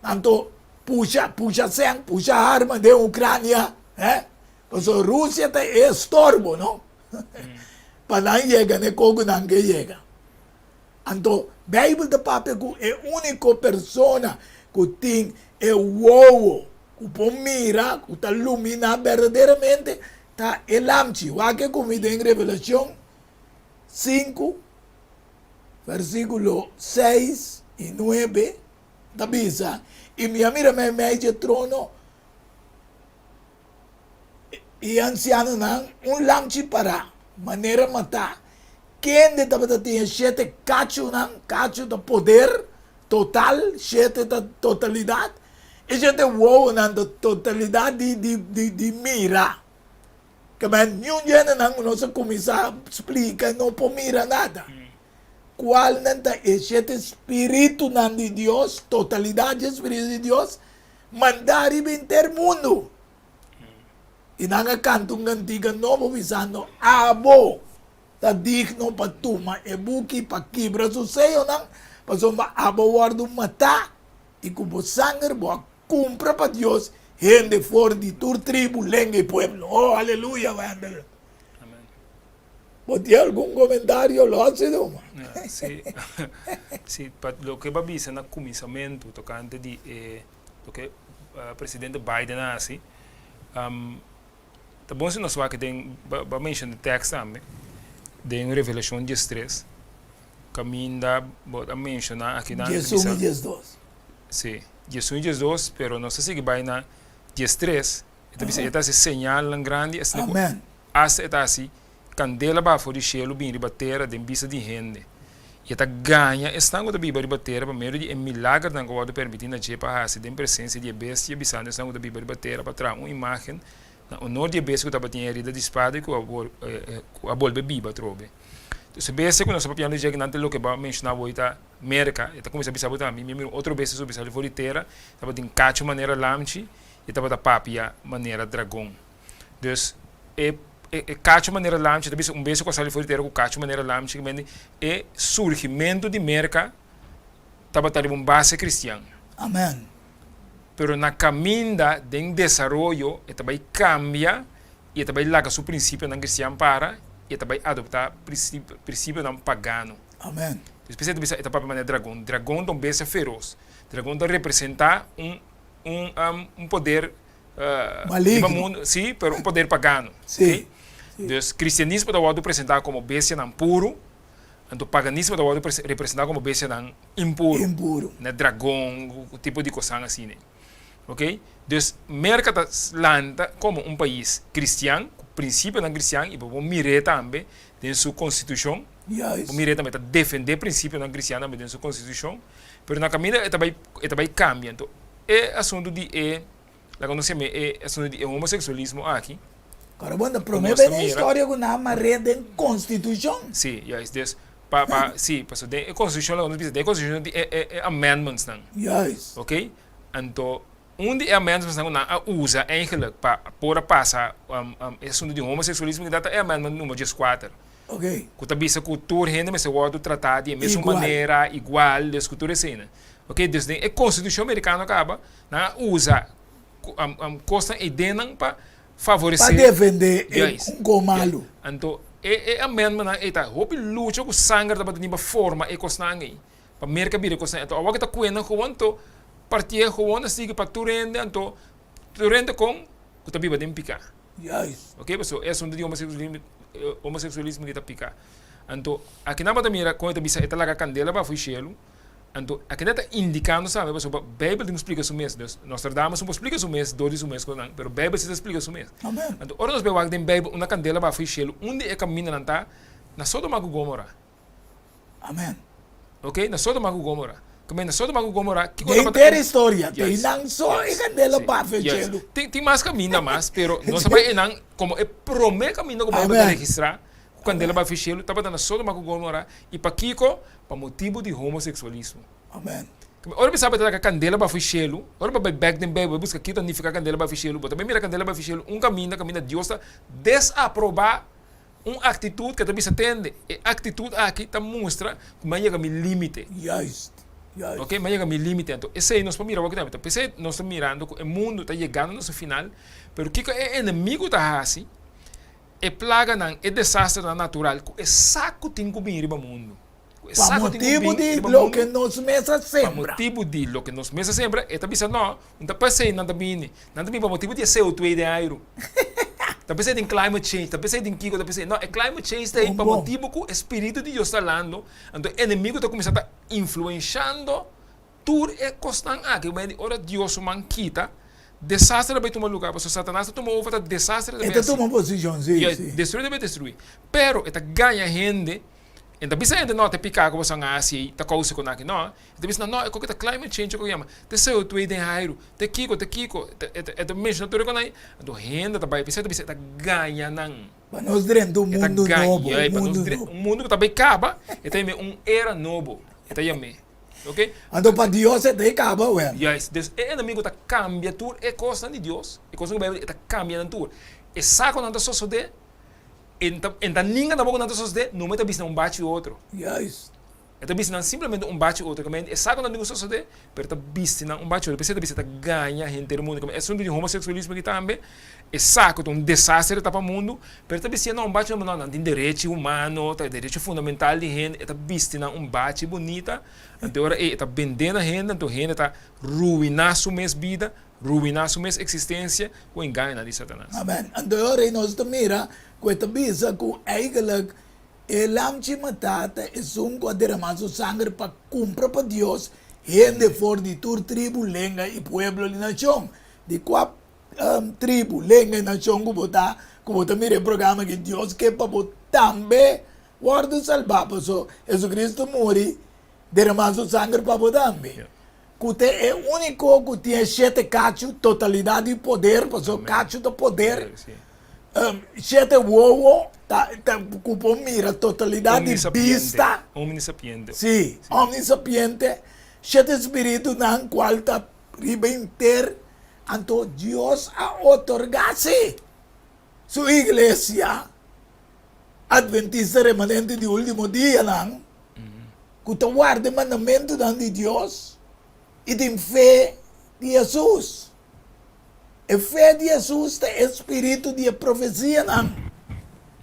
Anto pusha pusha sèn pusha arma den Ucrania eh pasobra Rusia ta e estorbo no pa nan yega na e koku nan ke yega. Anto Bijbel ta papia ku e uniko persona ku tin e wowo. ku por mira, ku ta luminá berdaderamente, ta e lamchi. Wak e ku mi den Revelashon sinku, versíkulo seis i nuebe, ta bisa, I mi a mira meimei dje trono i ansianonan un lamchi pará, manera matá, kende tabata tin e shete kachunan, kachu ta poder total, shete ta totalidat, e shete wowonan ta totalidat di di di di mira. Kaba niun djendenan ku nos a kuminsá splika no por mira nada. Kualnan ta e shete spiritunan di Dios, totalidat di e spiritu di Dios, mandá riba henter mundu. I nan a kanta un kantika nobo bisando, Abo ta digno pa tuma e buki pa kibra su seyonan, pasobra abo wòrdu matá i ku bo sanger bo a kumpra pa Dios hende for di tur tribu, lenga i pueblo. Oh, aleluya, Wendel! Bo tin algun komentario Lotzi Duma? Sí, sí, pa loke bo a bisa na kuminsamentu tokante di e loke presidente Biden a hasi, ta bon si nos wak den, bo a menshona e tèks tambe, den Revelashon diestres, kaminda bo a menshona akinan. Diesun i diesdos. Sí, diesun i diesdos, pero nos ta sigui bai na diestres, e ta bisa e ta hasi señalnan grandi asina ku. Asta e ta hasi kandela baha for di shelu bini riba tera den bista di hende, i e ta gaña esnan ku ta biba riba tera pa medio di e milagernan ku a wòrdu permití na dje pa hasi den presensia di e bestia, bisando esnan ku ta biba riba tera pa traha un imágen na onor di e bestia ku tabatin e herida di spada i ku a bolbe biba atrobe. Entonces, e bestia ku nos ta papiando di dje akinan ta loke bo a menshoná awor ta Merka. E ta kuminsá bisa bo tambe, Mi a mira un otro bestia subi sali for di tera, tabatin kachu manera lamchi i tabata papia manera dragon. Dus e e kachu manera lamchi ta bisa un bes ku a sali for di tera ku kachu manera lamchi ki mende e surgimentu di Merka tabata riba un base kristian. Amen. Pero na kaminda den desaroyo e ta bai kambia i e ta bai laga su prinsipionan kristian para i e ta bai adoptá prinsipionan pagano. Amen. Dus p'esei ta bisa e ta papia manera dragon. Dragon ta un bestia feros. Dragon ta representá un un un poder Maligno. Riba mundu, sí, pero un poder pagano. Sí. Okay? Dus cristianismo ta wòrdu presentá komo bestianan puru, anto paganismo ta wòrdu representá komo bestianan impuru. Impuru. Ne dragon, tipo di kosnan asina. Ok? Dus Merka ta lanta komo un pais cristian, ku prinsipionan cristian, i bo por mir'é tambe den su konstitushon. Juist. Bo mir'é tambe ta defendé prinsipionan cristian tambe den su konstitushon. Pero na kaminda e ta bai e ta bai kambia. Anto e asuntu di e laga nos yam'é e asuntu di e homoseksualismo aki. Pero bo ta promé bes den historia ku nan a mar'é den konstitushon. Sí, juist. Dus pa pa sí, pasobra den e konstitushon laga nos bisa den e konstitushon tin e e e amendmentsnan. Juist. Oké. Anto un di e amendmentsnan ku nan a usa eigenlijk pa por a pasa e asuntu di homoseksualismo ta e amendment number dieskuater. Ok. Ku ta bisa ku tur hende mester wòrdu tratá di e mesun Igual. manera, igual, dus ku tur eseinan. Ok, dus den e konstitushon merikano kaba, nan a usa kosnan eidennan pa favoresé. Pa defendé e Juist. un ko malu. Anto e e amendmentnan ei ta hopi lucha ku sanger tabata tin pa forma e kosnan ei, pa Merka bira e kosnan ei. Anto awor ke ta kuennan gewoon, anto partié gewoon a sigui pa tur hende, anto tur hende kon ku ta biba den piká. Juist. Ok, pasobra e asuntu di homoseksualismo, homoseksualismo ki ta pika. Anto, akinan bo ta mira kon e ta bisa e ta laga kandela bafo e shelu. Anto, akinan ta indikando sabe, pasobra Beibel tin ku splika su mes. Dus, Nostradamus no por splika su mes dor di su mes kosanan, pero Beibel si ta splika su mes. Amen. Anto, ora nos bai wak den Beibel unda kandela bafo e shelu, un di e kamindanan ta na Sodoma ku Gomora. Amen. Ok, na Sodoma ku Gomora. Kome na Sodoma ku Gomora, kiko Den tabata ter e historia, te Juist, nan so e juist, kandela si, bafa e juist. shelu. Tin, tin mas kaminda mas, pero nos a bai einan komo e promé kaminda ku Beibel ta Amen. registrá ku kandela bafa e shelu tabata na Sodoma ku Gomora, i pakiko? Pa motibu di homoseksualismo. Amen. Kome ora bo sa bo ta laga kandela bafa e shelu, ora bo bai bèk den Beibel bo buska kiko ta nifiká kandela bafa e shelu, bo ta bai mira kandela bafa e shelu un kaminda kaminda Dios ta desaprobá Un aktitut ke ta bisa tende. E aktitut aki ta mustra ku mi a yega mi límite. Juist, juist. Ok, mi a yega mi límite. Anto esei nos por mira awor tambe. P'esei nos ta mirando ku e mundu ta yegando na su final, pero kiko e enemigu ta hasi? E plaganan, e desasternan natural ku e sa ku tin ku bini riba mundu. Ku e Pa sa ku tin ku motibu bin di riba loke mundu, nos mes a pa sembra. motibu di loke nos mes a sembra, e ta bisa no, un ta p'esei nan ta bini. Nan ta bini pa motibu di e CO2 den airu. Ta p'esei tin climate change, ta p'esei tin kiko, ta p'esei. No, e climate change ta ei Bon pa bon. motibu ku e spiritu di Dios ta lando, anto e enemigu ta kuminsá ta influenshando Tur e kosnan aki wen di ora Dios su man kita, desaster ta bai tuma lugar, pasobra Satanas ta tuma over, ta desaster ta E bai ta hasi. tuma posishon, si, Ya, si. destruí ta bai destruí. Pero e ta gaña hende, e ta bisa hende, no, ta e piká ku boso a hasi ei ta kousa kon aki. No, e ta bisa nan, no, e koke ta climate change ku yama, ta e CO2 den airu, ta e kiko, ta e kiko, e ta e ta menshona tur e kon ei. Anto hende ta bai, p'esei e ta bisa e ta gaña nan. Pa nos drenta un E ta mundu gaña, nobo, ya, un pa nos mundu dre, nobo. un mundu ku ta bai kaba, e ta yam'é un era nobo, e ta yam'é. Ok. Anto pa Dios e ta e kaba wèl. Juist. Dus e enemigo ta kambia tur e kosnan di Dios, e kosnan ku Bijbel di, e ta kambia nan tur. E sa ku nan ta sosodé, e ta e ta ninga tampoco ku nan ta sosodé, numa e ta bisa nan un bachi u otro. Juist. E ta bisa nan simplemente un bachi u otro. Kamente e sa ku nan tin ku sosodé, pero e ta bisti nan un bachi u otro. P'esei e ta bisa e ta gaña henter mundu. Kamente e asuntu di homoseksualismo aki tambe, E sa ku ta un desaster ta pa mundu, pero e ta bistiendo un bachi no, nan tin derechi humano, ta derecho fundamental di hende, e ta bisti nan un bachi bunita, anto e ora ei e ta bende na hende, anto hende ta ruiná su mes bida, ruiná su mes eksistensia ku engañonan di Satanas. Amen. Anto e ora ei nos ta mira ku e ta bisa ku eigenlijk e lamchi matá ta esun ku a deramá su sanger pa kumpra pa Dios hende for di tur tribu, lenga i pueblo di nashon, di kua tribu, lenga i nashon ku bo ta, ku bo ta mira e programa aki, Dios ke pa bo tambe wòrdu salbá, paso Jesucristo muri, deramá su sanger pa bo tambe. Ku ta e úniko ku tin e shete kachu, totalidat di poder, paso kachu ta poder, shete wowo ta ku por mira totalidat di bista. Omnisapiente. Sí, omnisapiente, shete spiritunan kual ta riba henter Anto Dios a otorgá si su iglesia Adventista Remanente di Último Dianan ku ta warda e mandamentunan di Dios i tin fe di Hesus. E fe di Hesus ta e spiritu di e profesianan,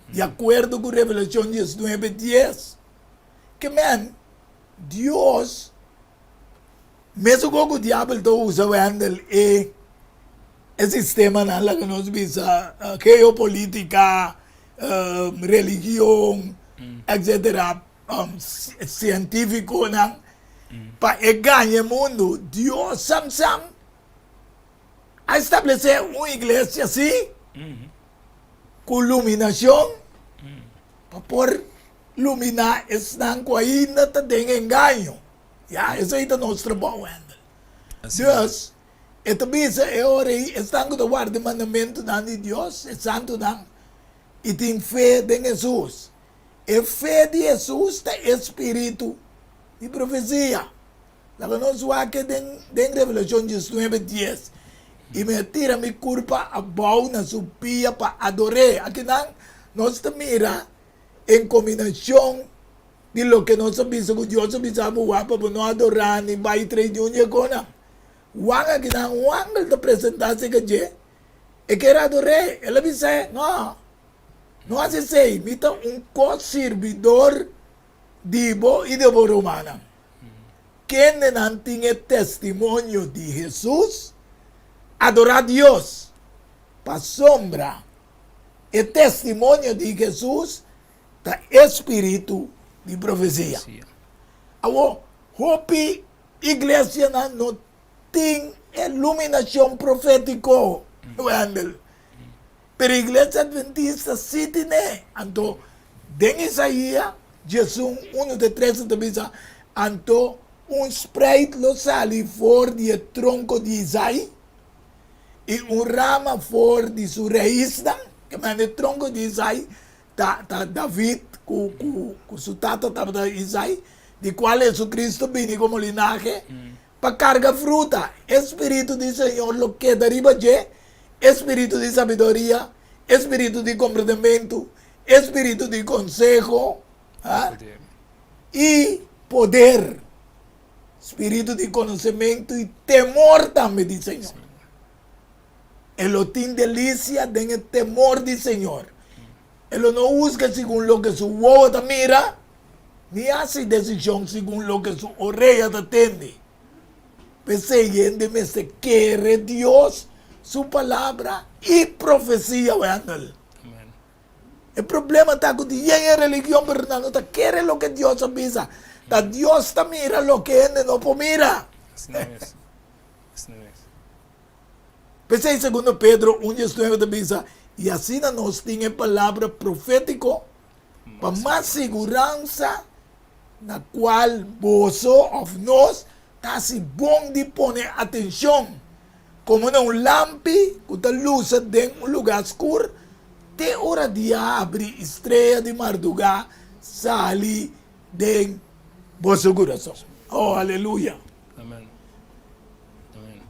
di akuerdo ku Revelashon diesnuebe dies. Ke men, Dios Mesun kon ku diabel ta usa wendel e e sistemanan laga nos bisa geopolitica, religion etcetera cientificonan pa e gaña e mundu. Dios sam sam a establece un iglesia si ku luminacion pa por lumina esnan ku ainda ta den engaño. Ya, esei ta nos trabou, Wendel. Dus, e ta bisa e ora ei, esnan ku ta warda e mandamentunan di Dios, e santunan, i tin fe den Hesus. E fe di Hesus ta e spiritu di profesia. Laga nos wak e den den Revelashon diesnuebe dies. I mi a tira mi kurpa abou na su pia pa ador'é. Akinan nos ta mira en kombinashon Di loke nos a bisa ku Dios a bisa bo wak pa bo no adorá ni bai trae di un dje konan. Wak akinan un angel ta presentá serka dje, e kier ador'é. El a bis'é, No, no hasi esei, mi ta un ko-sirbidor di bo i di bo rumannan, kendenan tin e testimonio di Hesus. Adorá Dios, pasobra e testimonio di Hesus ta e spiritu di profesia. Awor, hopi iglesianan no tin e luminacion profetico, Wendell. Pero Iglesia Adventista si tine. Anto, den Isaia diesun, uno te trese ta bisa, Anto un spreit lo sali for di e tronco di Isai, i un rama for di su raisnan, ke manda e tronco di Isai ta ta David ku ku ku su tata tabata Isai, di kual Jesucristo bini komo linahe pa karga fruta. E Spiritu di Señor lo keda riba dje, e spiritu di sabiduria, e spiritu di komprendementu, e spiritu di konseho, ha, i poder, spiritu di konosementu i temor tambe di Señor. E lo tin delisia den e temor di Señor. E lo no husga segun loke su wowo ta mira. Ni hasi desishon segun loke su orea ta tende. P'esei hende mester kere Dios su palabra i profesia, Wendell. E problema ta ku tin yen e religion pero nan no ta kere loke Dios a bisa. Ta Dios ta mira loke hende no por mira. P'esei segundo Pedro un diesnuebe ta bisa, I asina nos tin e palabra profétiko pa mas siguransa na kual boso òf nos ta hasi bon di pone atenshon, komo na un lampi ku ta lusa den un lugá skur te ora dia habri i strea di mardugá sali den boso kurason. Oh, aleluya! Amen. Amen.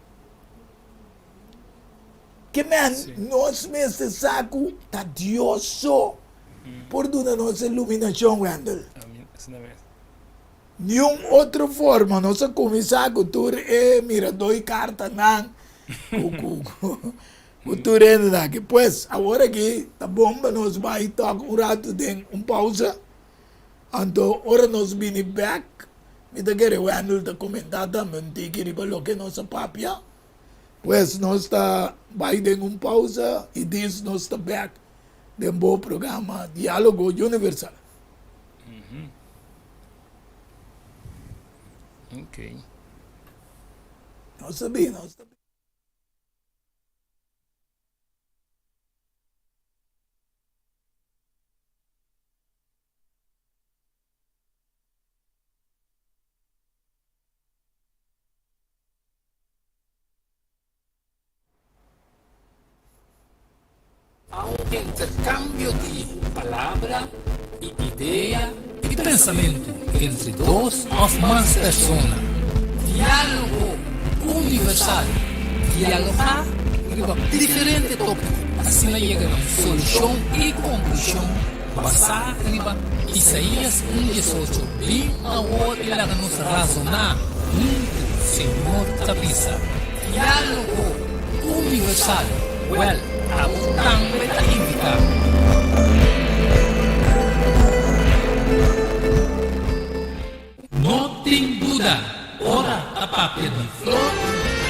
Ke men nos mester sa ku ta Dios so por duna nos iluminashon, Wendell. Amen. Asina mes. Niun otro forma. Nos a kuminsá ku tur e miradó i kartanan ku ku ku tur hendenan aki. Pues awor aki ta bon pa nos bai tòk un ratu den un pousa. Anto ora nos bini bèk mi ta kere Wendell ta komentá tambe un tiki riba loke nos a papia. Pues nos ta bai den un pausa i dis nos ta bèk den bo programa Diálogo Universal. Ok. Nos ta bin, nos ta bin. A un intercambio di palabra y idea y pensamento entre dos of mas persona. Dialogo Universal, Dialoga riba diferente topico asina yega na un solucion y conclusion basá riba Isaías un diesocho. Bin awor y laga nos razoná hunto, Señor ta bisa. Diálogo Universal, Wèl, abo tambe ta invitá. No tin duda, ora ta papia di flor,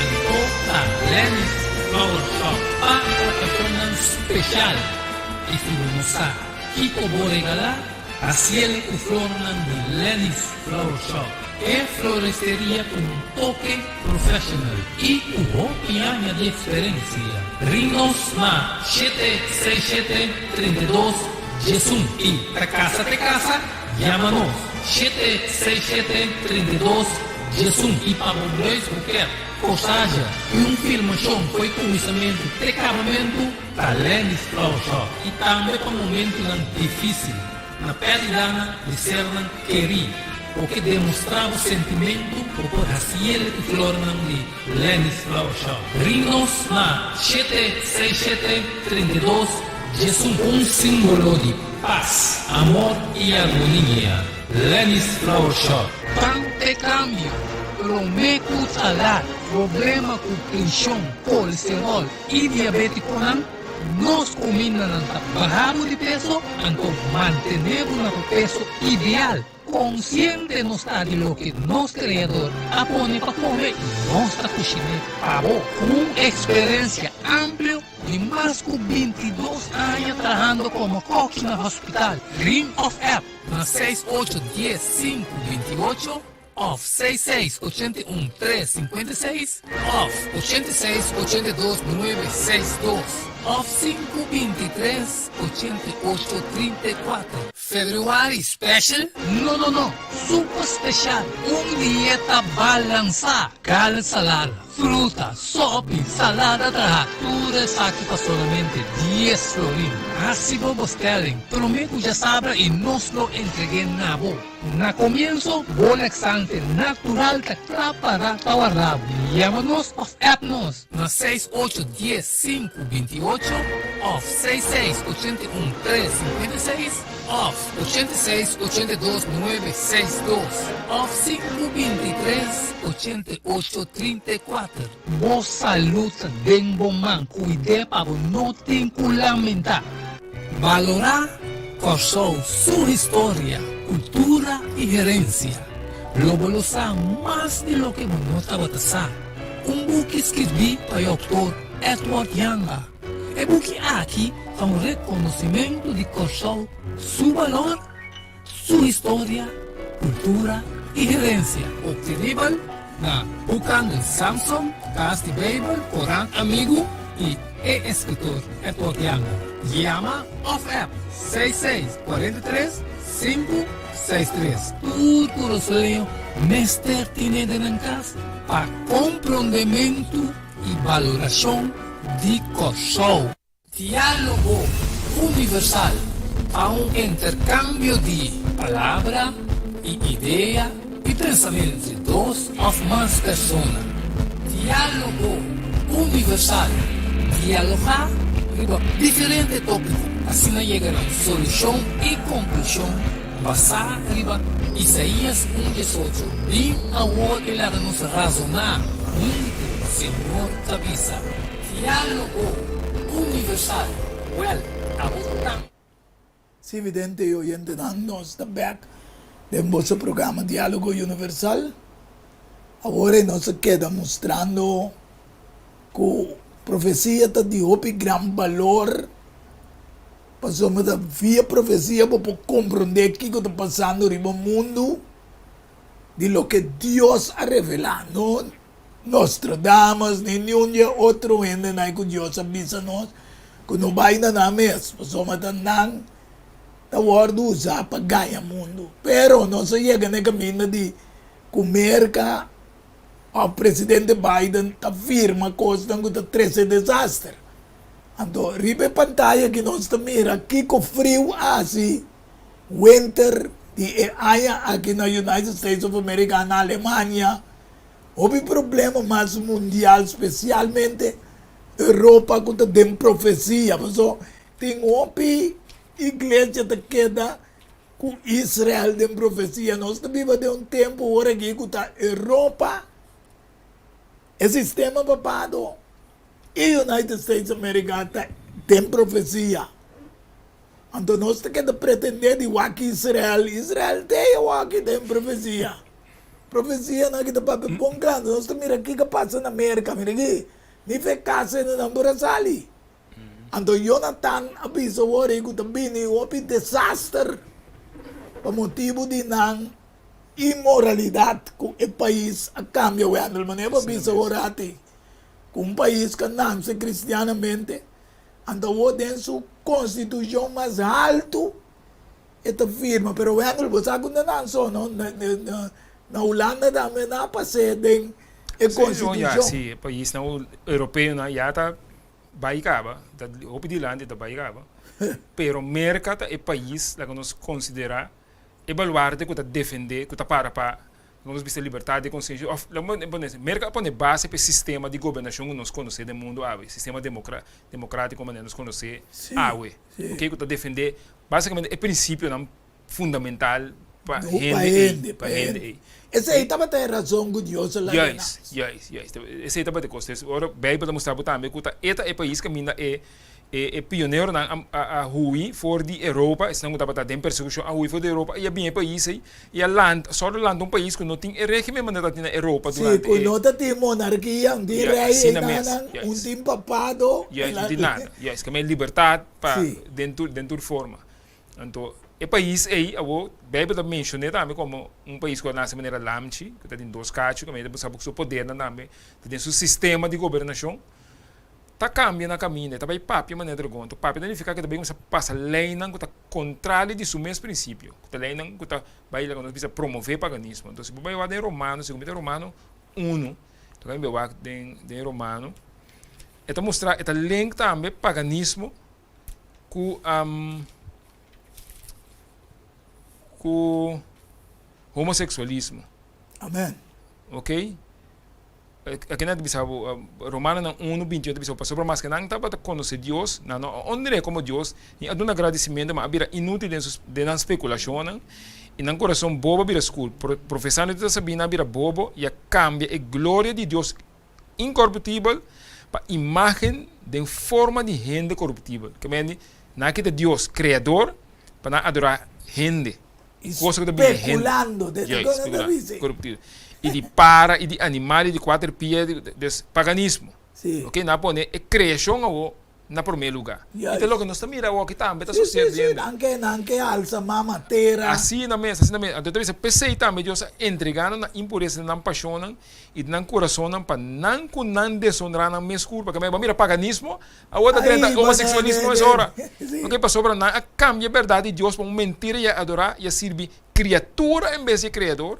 anto ta Lenny's Flower Shop pa okashonnan speshal. I si bo no sa kiko bo regalá, Hasiel ku flornan di Lenny's Flower Shop, e floresteria ku un toke professional i ku hopi aña di eksperensia. Ring nos na shete seis shete 32 11 i ta kasa te kasa, yama nos shete seis shete 32 11 i pa bo bruis buket, kosaja i un filmashon fo'i kuminsamentu te kabamentu. Ta Lenny's Flower Shop i tambe pa momentunan difísil, na pèrdidanan di sernan kerí. Bo ke demostrá bo sentimentu, bo por hasiel ku flornan di Lenny's Flower Shop. Ring nos na shete seis shete 32 11. Un símbolo di pas, amor i armonia. Lenny's Flower Shop. Pan te kambio, promé ku salat, problema ku preshon, kolesteròl, I diabétikonan, nos kumindanan ta baha bo di peso, anto mantené bo na bo peso ideal. Konsiente nos ta di loke nos Kreador a pone pa kome i nos ta kushiné pa bo. Ku un eksperensia amplio di mas ku 22 aña trahando komo kòki na hospital, ring òf app na seis ocho dies sinku 28. Òf seis seis 81 tres 56 òf 86 82 nuebe seis dos òf sinku 23 88 34. Februari special? No no no, super special! Un dieta balansá, kal salada, fruta, sopi, salada traha, tur esaki pa solamente dies florin. Hasi bo bestelling promé ku djasabra i nos lo entreg'é na bo. Na komienso, bo laxante natural ta kla para pa warda bo. Yama nos òf app nos na seis ocho dies sinku 28 òf seis seis 81 tres 56 òf 86 82 nuebe seis dos òf sinku 23 88 34. Bo salud ta den bo man, kuid'é pa bo no tin ku lamentá. Balorá Kòrsou su historia. Kultura i Herensia, lo bo lo sa mas di loke bo no tabata sa. Un buki skirbí pa e outor Edward Janga. E buki aki ta un rekonosimentu di Kòrsou su balor, su historia, kultura i herensia. Obtenibel na Boekhandel Samson, Kas di Beibel, Korant Amigu i e eskritor Edward Janga. Yama òf app 66 43 563. Tur kurasoleño mester tine den nan kas pa komprondementu i balorashon di Kòrsou. Diálogo Universal ta un interkambio di palabra i idea i pensamentu entre dos òf mas persona. Diálogo Universal, dialogá riba diferente tópiko, asina yega na un solushon i konklushon basá riba Isaías un diesocho. Bin awor i laga nos razoná huntu, Señor ta bisa. Diálogo Universal, Wèl, abo tambe. Sí, vidente i oyentenan, nos ta bèk den boso programa Diálogo Universal. Awor ei nos a keda mustrando ku profesia ta di hopi gran balor, pasobra ta via profesia bo por komprondé kiko ta pasando riba mundu di loke Dios a revelá. No Nostradamus ni niun di e otro hendenan ku Dios a bisa nos ku no bai na nan mes, pasobra ta nan ta wòrdu usá pa gaña mundu. Pero nos a yega na e kaminda di ku Merka òf presidente Biden ta firma kosnan ku ta trese desaster. Anto riba e pantaya aki nos ta mira kiko friu a hasi winter di e aña aki na United States of America, na Alemania. Hopi problema mas mundial spesialmente Europa ku ta den profesia paso tin hopi iglesia ta keda ku Israel den profesia nos ta biba den un tempu ora aki ku ta Europa e sistema papado i United States America ta den profesia anto nos ta keda pretende di wak Israel Israel te awaki den profesia. Profesianan aki ta papia bon grandi. Nos ta mira kiko a pasa na Merka. Mira aki, ni fe kasa hende nan por a sali. Anto Jonatan a bisa wor ei ku ta bini hopi desaster pa motibu di nan inmoralidat ku e pais a kambia. Wendell, manera bo a bisa wor ati ku un pais ku a nanse kristianamente, anto awor den su konstitushon mas haltu E ta firma, pero Wendel bo sa ku na nan so no, na Hulanda tambe nan a pas'é den e konstitushon. Si, e paisnan europeonan ya ta bai kaba, ta hopi dilanti ta bai kaba, pero Merka ta e pais laga nos konsiderá e baluarte ku ta defendé, ku ta para pa Nos bisa libertad di konsiensia òf Merka a pone base pa e sistema di gobernashon ku nos konosé den mundu awe, sistema demokratiko manera nos konosé awe, oke, ku ta defendé basikamente e prinsipionan fundamental pa hende ei, pa hende ei. Esei tabata e rason ku Dios a laga nan. Juist, juist, juist. Esei tabata e kos. Ora Beibel ta mustra bo tambe ku ta e ta e pais kaminda e E pioneronan a hui for di Europa, esnan ku tabata den persekushon a hui for di Europa i a bini e pais ei i a lanta, sòru lanta un pais ku no tin e régimen manera ta tin na Europa durante e. Sí, ku no ta tin monarkia, un tin rei einanan, un tin papado. Juist, un tin nada. Juist, keme libertat pa den tur den tur forma. Anto e pais ei awor Beibel ta menshon'é tambe komo un pais ku a nase manera lamchi, ku ta tin dos kachu, ku ta sa su podernan tambe ta den su sistema di gobernashon. Ta kambia na kaminda, e ta bai papia manera dragon. Ta papia ta nifiká ku e ta bai kuminsá pasa leinan ku ta kontrali di su mes prinsipio, ku ta leinan ku ta bai laga nos bisa promové paganismo. Entonces si bo bai wak den Romano, segun mi ta Romano unu, ta bai wak den den Romano, e ta mustra, e ta link tambe paganismo ku ku homoseksualismo. Amen. Ok. Aki nan ta bisa bo, Romanonan unu binti ocho ta bisa bo, pasobra maske nan tabata konosé Dios, nan no a onr'é komo Dios, ni a duna gradisimentu, ma a bira inútil den su den nan spekulashonnan, i nan kurason bobo a bira skur. Profesando di ta sabí, nan a bira bobo i a kambia e gloria di Dios inkoruptibel pa imágen den forma di hende koruptibel. Ke mende, nan a kita Dios, Kreador, pa nan adorá hende. Kos ku ta bini hende. Spekulando, den Juist, kos nan ta spekulando, bisa. koruptido. I di para, i di animal, i di kuater pia, des paganismo. Sí. Ok, nan a pone e kreashon awo na promé lugá. I ta Juist. loke nos ta mira awo aki tambe ta Sí, sí, sí, sosediendo. nan ke, nan ke alsa mama tera. Asina mes, asina mes. Anto ta bisa, p'esei tambe Dios a entregá nan na impuresa di nan pashonnan i di nan kurasonnan pa nan ku nan desonrá nan mes kurpa. Kamba bo a mira paganismo Awor ta drenta Ai, bo homoseksualismo es ora. Sí. Ok, pasobra nan a kambia e bèrdat di Dios pa un mentira i a adorá i a sirbi kriatura en bes di e Kreador,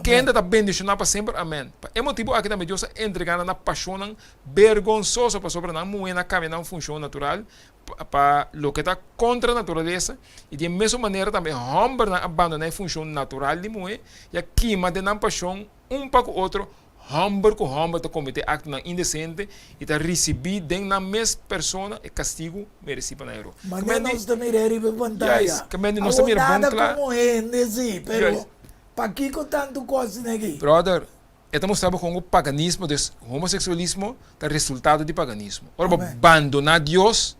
kende ta bendishoná pa semper. Amèn. Pa e motibu aki tambe Dios a entregá nan na pashonnan bergonsoso, pasobra nan muhénan a kambia nan funshon natural pa loke ta kontra naturalesa, i di e mesun manera tambe e hòmbernan a bandoná e funshon natural di muhé i a kima den nan pashon un pa ku otro Hòmber ku hòmber ta kometé aktonan indesente i ta risibí den nan mes persona e kastigu meresí pa nan eror. Manera nos ta mira riba e pantaya. Juist, kemendi nos ta Awor mira bon nada kla. komo hende si, pero Juist. pakiko tantu kos aki? Brother, e ta mustra bo kon ku paganismo, dus homoseksualismo ta resultado di paganismo. Ora bo Amen. bandoná Dios,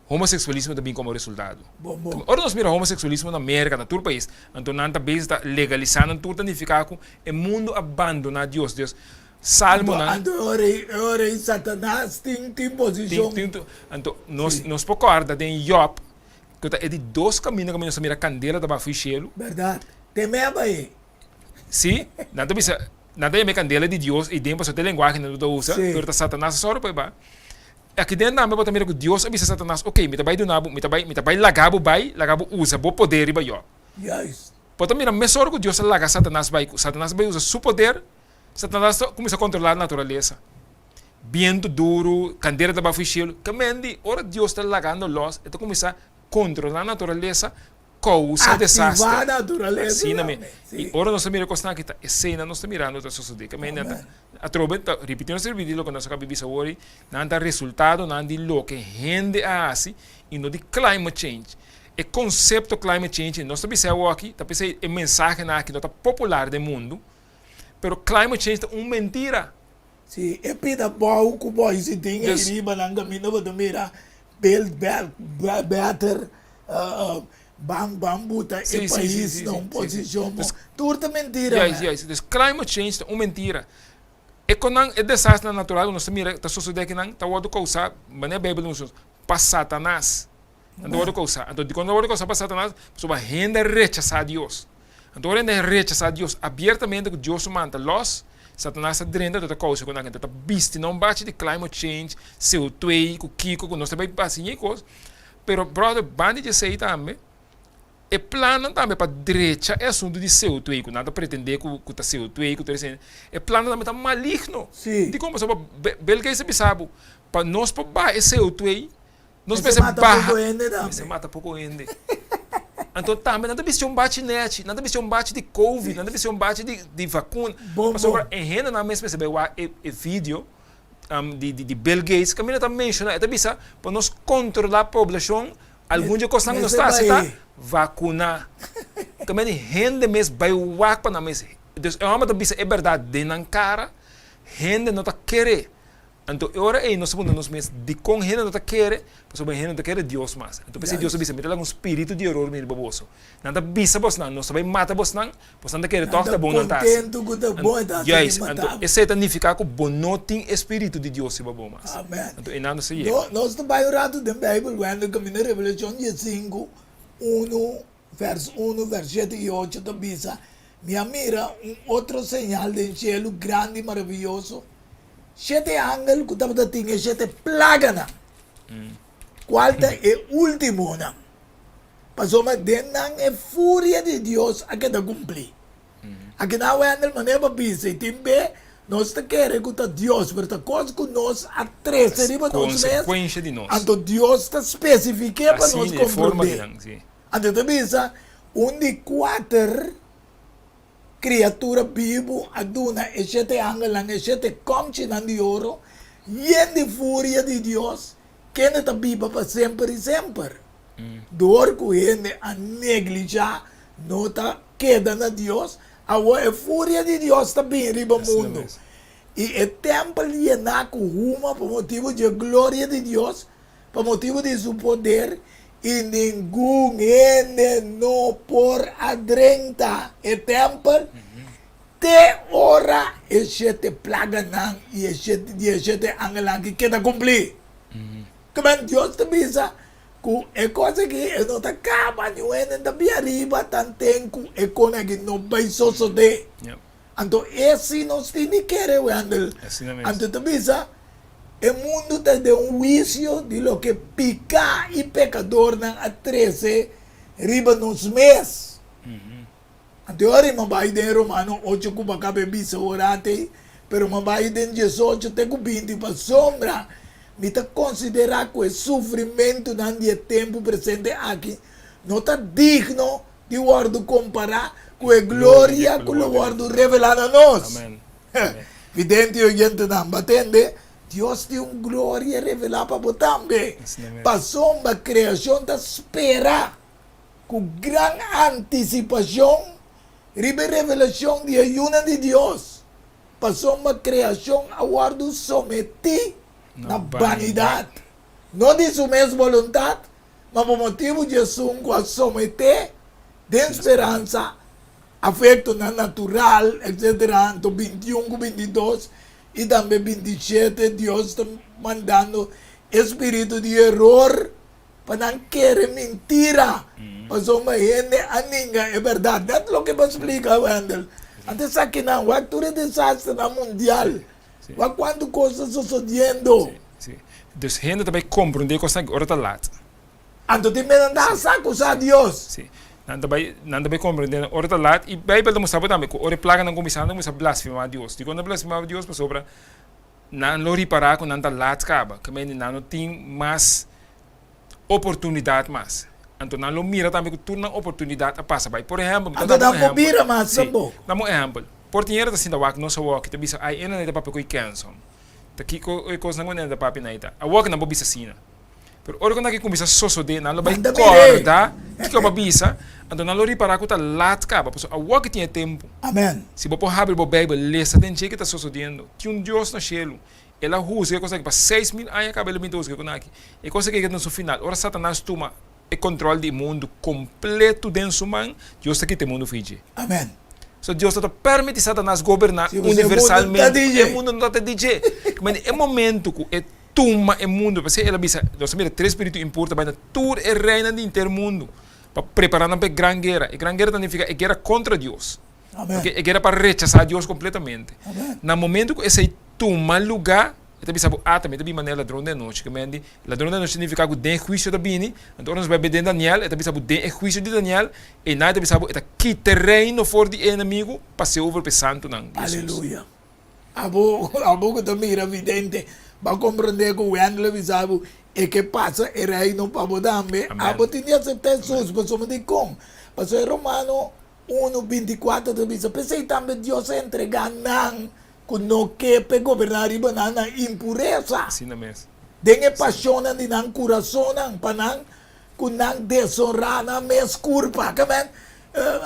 Homoseksualismo ta bin komo resultado. Bon bon. Ora nos mira homoseksualismo na Merka, na tur pais, anto nan ta bezig ta legalisá nan tur ta nifiká ku e mundu a bandoná Dios. Dios, Salmonan. Anto e ora ei, e ora ei Satanas tin tin posishon. Tin tin anto nos nos por kòrda den Yòb ku ta e di dos kaminda kaminda nos ta mira kandela ta baha for di shelu. Bèrdat. Temé a bai. Sí, nan ta bisa, nan ta yama e kandela di Dios ei den pasobra ta e lenguahe nan ta usa, Sí. pero ta Satanas a sòru pa e baha. Aki den tambe bo ta mira ku Dios a bisa Satanas, Oke, mi ta bai duna bo, mi ta bai, mi ta bai laga bo bai, laga bo usa bo poder riba Yòb. Juist. Bo ta mira mesora ku Dios a laga Satanas bai, ku Satanas a bai usa su poder, Satanas ta kuminsá kontrolá naturalesa. Bientu duru, kandela ta baha for shelu. Kemendi, ora Dios ta lagando lòs, e ta kuminsá kontrolá naturalesa, kousa desaster. Aktivá naturalesa Asina mi. tambe, I sí. ora nos ta mira e kosnan aki, ta esei nan nos ta mirando ta sosodé. Kemendi nan ta Atrobe ta ripiti nos ta ripiti loke nos a kaba di bisa awor ei, nan ta resultadonan di loke hende a hasi i no di climate change. E konsepto climate change nos ta bisa awor aki, ta p'esei e mensahenan aki no ta popular den mundu, pero climate change ta un mentira. Si e pida bou ku bo si tin ei riba nan kaminda bo ta mira build back better, ban ban buta e pais na un posishon bon. Tur ta mentira Juist, juist. Dus climate change ta un mentira. E konan, e desasternan natural ku nos ta mira ta sosodé akinan ta wòrdu kousá, manera Beibel ta mustra nos, pa Satanas. Nan ta wòrdu kousá. Anto dikon nan ta wòrdu kousá pa Satanas? Pasobra hende a rechasá Dios. Anto ora hende a rechasá Dios abiertamente ku Dios su man ta lòs, Satanas ta drenta anto ta kousa ku nan hende ta bisti na un bachi di climate change, CO2, ku kiko ku nos ta bai hasi ñe kos. Pero brother, banda di esei tambe, e plannan tambe pa drecha e asuntu di CO2 ku nan ta pretendé ku ku ta CO2 ku ta esei, e plannan tambe ta maligno. Sí. Dikon? Pasobra Bill Gates a bisa bo, pa nos por baha e CO2, nos Mester mester mata baha, poko hende tambe. mester mata poko hende. Anto tambe nan ta bisti un bachi nèchi, nan ta bisti un bachi di covid, nan ta bisti un bachi di di vakuna. Bon, Pasobra bon. e hendenan mes mester bai wak e e video di di Bill Gates kaminda ta menshoná, e ta bisa pa nos kontrolá poblashon algun di e kosnan ku nos ta hasi ta vakuná. Kaminda di hende mes bai wak pa nan mes. Dus e hòmber ta bisa e bèrdat den nan kara, hende no ta kere. Anto e ora ei nos ta puntra nos mes, dikon hende no ta kere? Pasobra hende no ta kere Dios mas. Anto p'esei Dios ta bisa, Mi ta laga un spiritu di eror bini riba boso. Nan ta bisa bosnan, Nos ta bai mata bosnan, bosnan ta kere Nan tòg ta ta bon nan ta hasi. kontentu ku ta bon e ta hasi Juist, di anto mata bo. esei ta nifiká ku bo no tin e spiritu di Dios riba bo mas. Amen. Anto einan nos ta yega. No, nos ta bai un ratu den Beibel, wende kaminda Revelashon diesinku, unu, vers unu, vers shete i ocho ta bisa, Mi a mira un otro señal den shelu grandi i maravioso, shete angel ku tabata tin e shete plaganan, kual ta e últimonan, pasobra den nan e furia di Dios a keda kumplí. Akinan Wendel manera bo bisa i tin be nos ta kere ku ta Dios, pero ta kos ku nos a trese riba nos mes, Konsekuensha di nos. anto Dios ta spesifik'é pa nos Asina e forma komprondé. kinan, si. Anto ta bisa, Un di kuater kriatura bibu a duna e shete angelnan e shete kòmchinan di oro yen di furia di Dios, kende ta biba pa semper i semper. Dor ku hende a neglishá no ta keda na Dios, awor e furia di Dios ta bini riba mundu. I e tèmpel yená ku huma pa motibu dje gloria di Dios, pa motibu di su poder. I ningun hende no por a drenta e tèmpel te ora e shete plaganan i e shete di e shete angelnan aki keda kumplí. Kimen Dios ta bisa ku e kos aki e no ta kaba, niun hende no ta bia riba tanten ku e kon aki no bai sosodé. Anto esi nos tin di kere, Wendell. Anto ta bisa. E mundu ta den un huisio di loke piká i pekadornan a trese riba nos mes. Anto e ora ei mi a bai den Romano ocho ku bo a kaba e bisa ora atei, pero mi a bai den diesocho te ku binti pasobra mi ta konsiderá ku e sufrimentunan di e tempu presente aki no ta digno di wòrdu kompará ku e gloria ku lo wòrdu revelá na nos. Vidente i oyentenan, bo a tende? Dios tin un gloria revelá pa bo tambe. Pasobra kreashon ta spera ku gran antisipashon riba e revelashon di e yunan di Dios. Pasobra kreashon a wòrdu sometí na banidat, no di su mes boluntat, ma pa motibu di esun ku a someté den speransa afektonan natural, etsetera, anto bintiun ku bintidos i tambe bintishete Dios ta mandando e spiritu di eror pa nan kere mintira, pasobra hende a ninga e bèrdat. Nèt loke bo a splika, Wendel. Anto esakinan, wak tur e desasternan mundial, wak kuantu kos ta sosodiendo. Dus hende ta bai komprondé kosnan aki ora ta lat. Anto tin mester nan sa ku sa Dios. Sí. Nan ta bai, nan ta bai komprendé nan ora ta lat. I Beibel ta mustra bo tambe ku ora e plaganan kuminsá, nan ta kuminsá blasfemá Dios. Dikon nan ta blasfemá Dios? Pasobra nan lo ripará ku nan ta lat kaba. Ke mende nan no tin mas oportunidat mas. Anto nan lo mira tambe ku tur nan oportunidat a pasa bai. Por ehèmpel, mi ta Anto daba un nan por ehèmpel. bira mas Sí, tampoco. dame un ehèmpel. Portiñera ta sinta wak nos awor aki ta bisa, ai, e nan ei ta papia ku e kènson. Ta kiko e kosnan ku nan ta papia nan ei ta? Awor ku nan por bisa asina. Pero ora ku nan ke kuminsá sosodé, nan lo bai Manda mir'é. kòrda kiko bo a bisa, anto nan lo ripará ku ta lat kaba, pasobra awor ke tin e tempu. Amèn. Si bo por habri bo Beibel, lesa den dje ke ta sosodiendo. Tin un Dios na shelu. El a husga e kos aki pa 6000 aña kaba el a bin ta husga e kos aki. E kos aki a yega na su final. Ora Satanas tuma e kòntròl di e mundu kompletu den su man, Dios ta kita e mundu for dje. Amèn. So Dios no ta permití Satanas goberná Si bo sa e mundu no ta universalmente. di dje. E mundu no ta di dje. E momentu ku e Tuma e mundu. P'esei el a bisa, Nos a mira tres spiritu impuru ta bai na tur e reinan di henter mundu pa prepará nan pa e gran guera. E gran guera ta nifiká e guera kontra Dios. Oke, e guera pa rechasá Dios kompletamente. Na momentu ku esei tuma lugá, e ta bisa bo, Ata, mi ta bin manera ladron den anochi. Ke men di, ladron den anochi ta nifiká ku den e huisio ta bini. Anto ora nos bai den Daniel, e ta bisa bo den e huisio di Daniel, einan e ta bisa bo e ta kita e reino for di e enemigu pa ser over pa e santunan di Hesus. Aleluya. Abo, abo ku ta mira vidente, bo a komprondé ku Wendel a bisa bo e ke pasa e reino pa bo tambe. Amen. Abo tin di aseptá Hesus, pasobra dikon? Pasobra e Romano unu, 24 ta bisa, P'esei tambe Dios a entregá nan ku no ke p'e goberná riba nan na impuresa, Asina mes. den e pashonnan di nan kurasonnan, pa nan ku nan desonrá nan mes kurpa. Amen.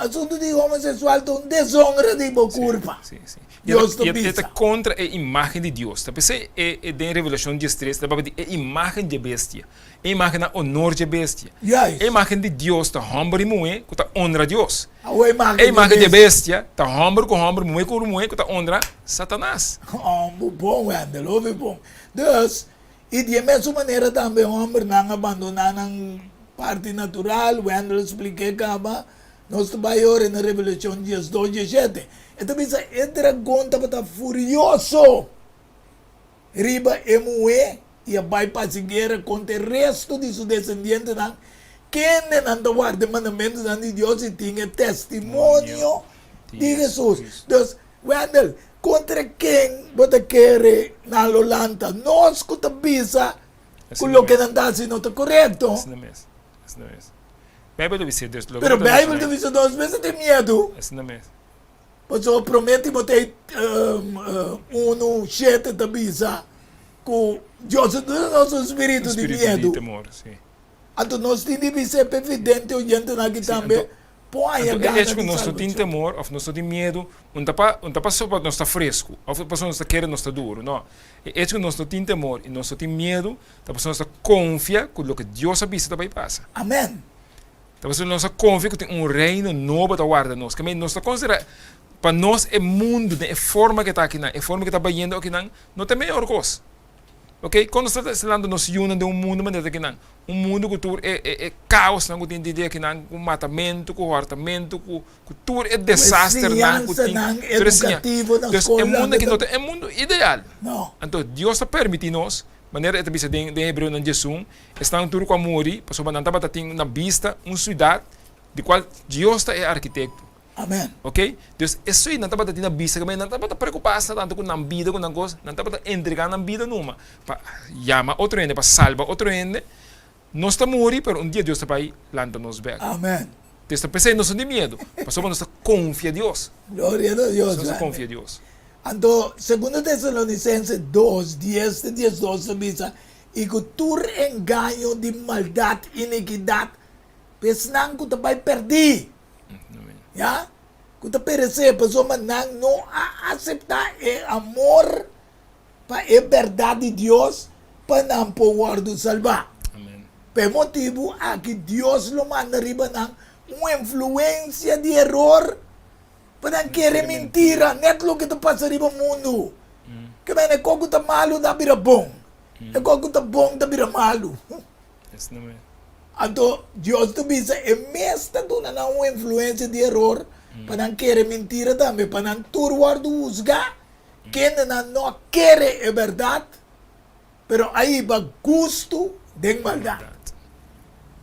Asuntu di homoseksual ta un desonra di bo kurpa. Sí, sí. Dios ta I e bisa. ta kontra e imágen di Dios. Ta p'esei e den Revelashon diestres ta papia di e imágen dje bestia. E imágen na onor dje bestia. Juist. E imágen di Dios ta hòmber i muhé ku ta onra Dios. Awo e imágen E dje imágen dje bestia. bestia ta hòmber ku hòmber, muhé ku muhé ku ta onra Satanas. Hòmber bon, Wendel, hopi bon. Dus, I di e mesun manera tambe hòmbernan a bandoná nan parti natural, Wendell a splik'é kaba, nos ta bai ora na Revelashon 12, 17. E ta bisa e dragon tabata furioso riba e muhé i a bai pa hasi guera kontra e resto di su desendientenan, kendenan ta warda e mandamentunan di Dios i tin e testimonio di Hesus. Dus, Wendell, kontra ken bo ta kere nan lo lanta? Nos ku ta bisa ku loke nan ta hasi no ta korekto. Asina mes, asina mes. Beibel ta bisa dus loke Pero bo ta Beibel ta menshoná. bisa nos mester tin miedu. Asina mes. Pasobra Promé Timoteo 1:7 ta bisa ku Dios a duna nos un spiritu Un di spiritu di miedu. temor, si. Anto nos tin di bisa e vidente oyentenan aki Si, tambe. anto. Por haña Anto e gana echo ku di nos no tin salbashon. temor òf nos no tin miedu, un ta pa un ta pasobra nos ta fresku òf pasobra nos ta kere nos ta duru. No. E echo ku nos no tin temor i nos no tin miedu ta pasobra nos ta konfia ku loke Dios a bisa ta bai pasa. Amen. Ta pasobra nos a konfia ku tin un reino nobo ta warda nos. Kemey nos ta konsiderá pa nos e mundu den e forma ke ta akinan, e forma ke ta bayendo akinan, no ta e mehor kos. Ok, kon nos ta stelando nos yunan den un mundu manera ta kinan? Un mundu ku tur e e e kaosnan ku tin di akinan, ku matamentu, ku hòrtamentu, ku ku tur e Ku e desasternan ku tin, siñansanan tur e siña. edukativo na Dus e skolnan mundu ku aki ta. no ta e mundu ideal. No. Anto Dios ta permití nos, manera e ta bisa den den Hebreonan diesun, esnan tur ku a muri pasobra nan tabata tin na bista un siudat di kual Dios ta e arkitekto. Amen. Ok, dus esei nan tabata tin na bista ku nan tabata preocupa asina tantu ku nan bida ku nan kos, nan tabata entrega nan bida numa pa yama otro hende, pa salba otro hende. Nos ta muri pero un dia Dios ta bai lanta nos bek. Amen. Dus ta p'esei nos no tin miedu, pasobra nos ta konfia Dios. Gloria na Dios. Nos ta konfia Dios. Anto, Segundo Tesalonicense dos, dies te diesdos ta bisa, I ku tur engaño di maldat, inikidat, pa esnan ku ta bai pèrdí. Ya, ku ta peresé pasobra nan no a aseptá e amor pa e bèrdat di Dios pa nan por wòrdu salbá. Pa e motibu aki Dios lo manda riba nan un influensia di eror pa nan kere mintira, nèt loke ta pasa riba mundu. Ke mene e kos ku ta malu ta bira bon, e kos ku ta bon ta bira malu. Anto Dios ta bisa e mes ta duna nan un influencia di eror pa nan kere mentira tambe, pa nan tur wordo huzga, kende nan no a kere e berdad, pero a hiba gusto den maldad.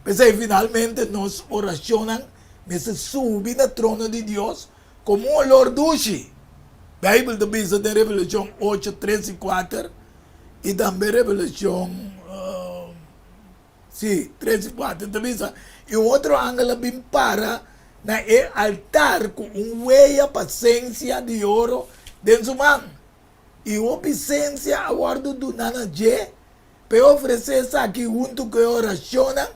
P'esei finalmente nos oracionnan mester subi na trono di Dios como un olor dushi. Bijbel ta bisa den Revelacion ocho, tres i kuater, i tambe Revelacion Sí, tres i kuater ta bisa, I un otro angel a bin para na e altar ku un weya pa sensia di oro den su man. I hopi sensia a wòrdu duná na dje pa e ofresé esaki huntu ku e orashonnan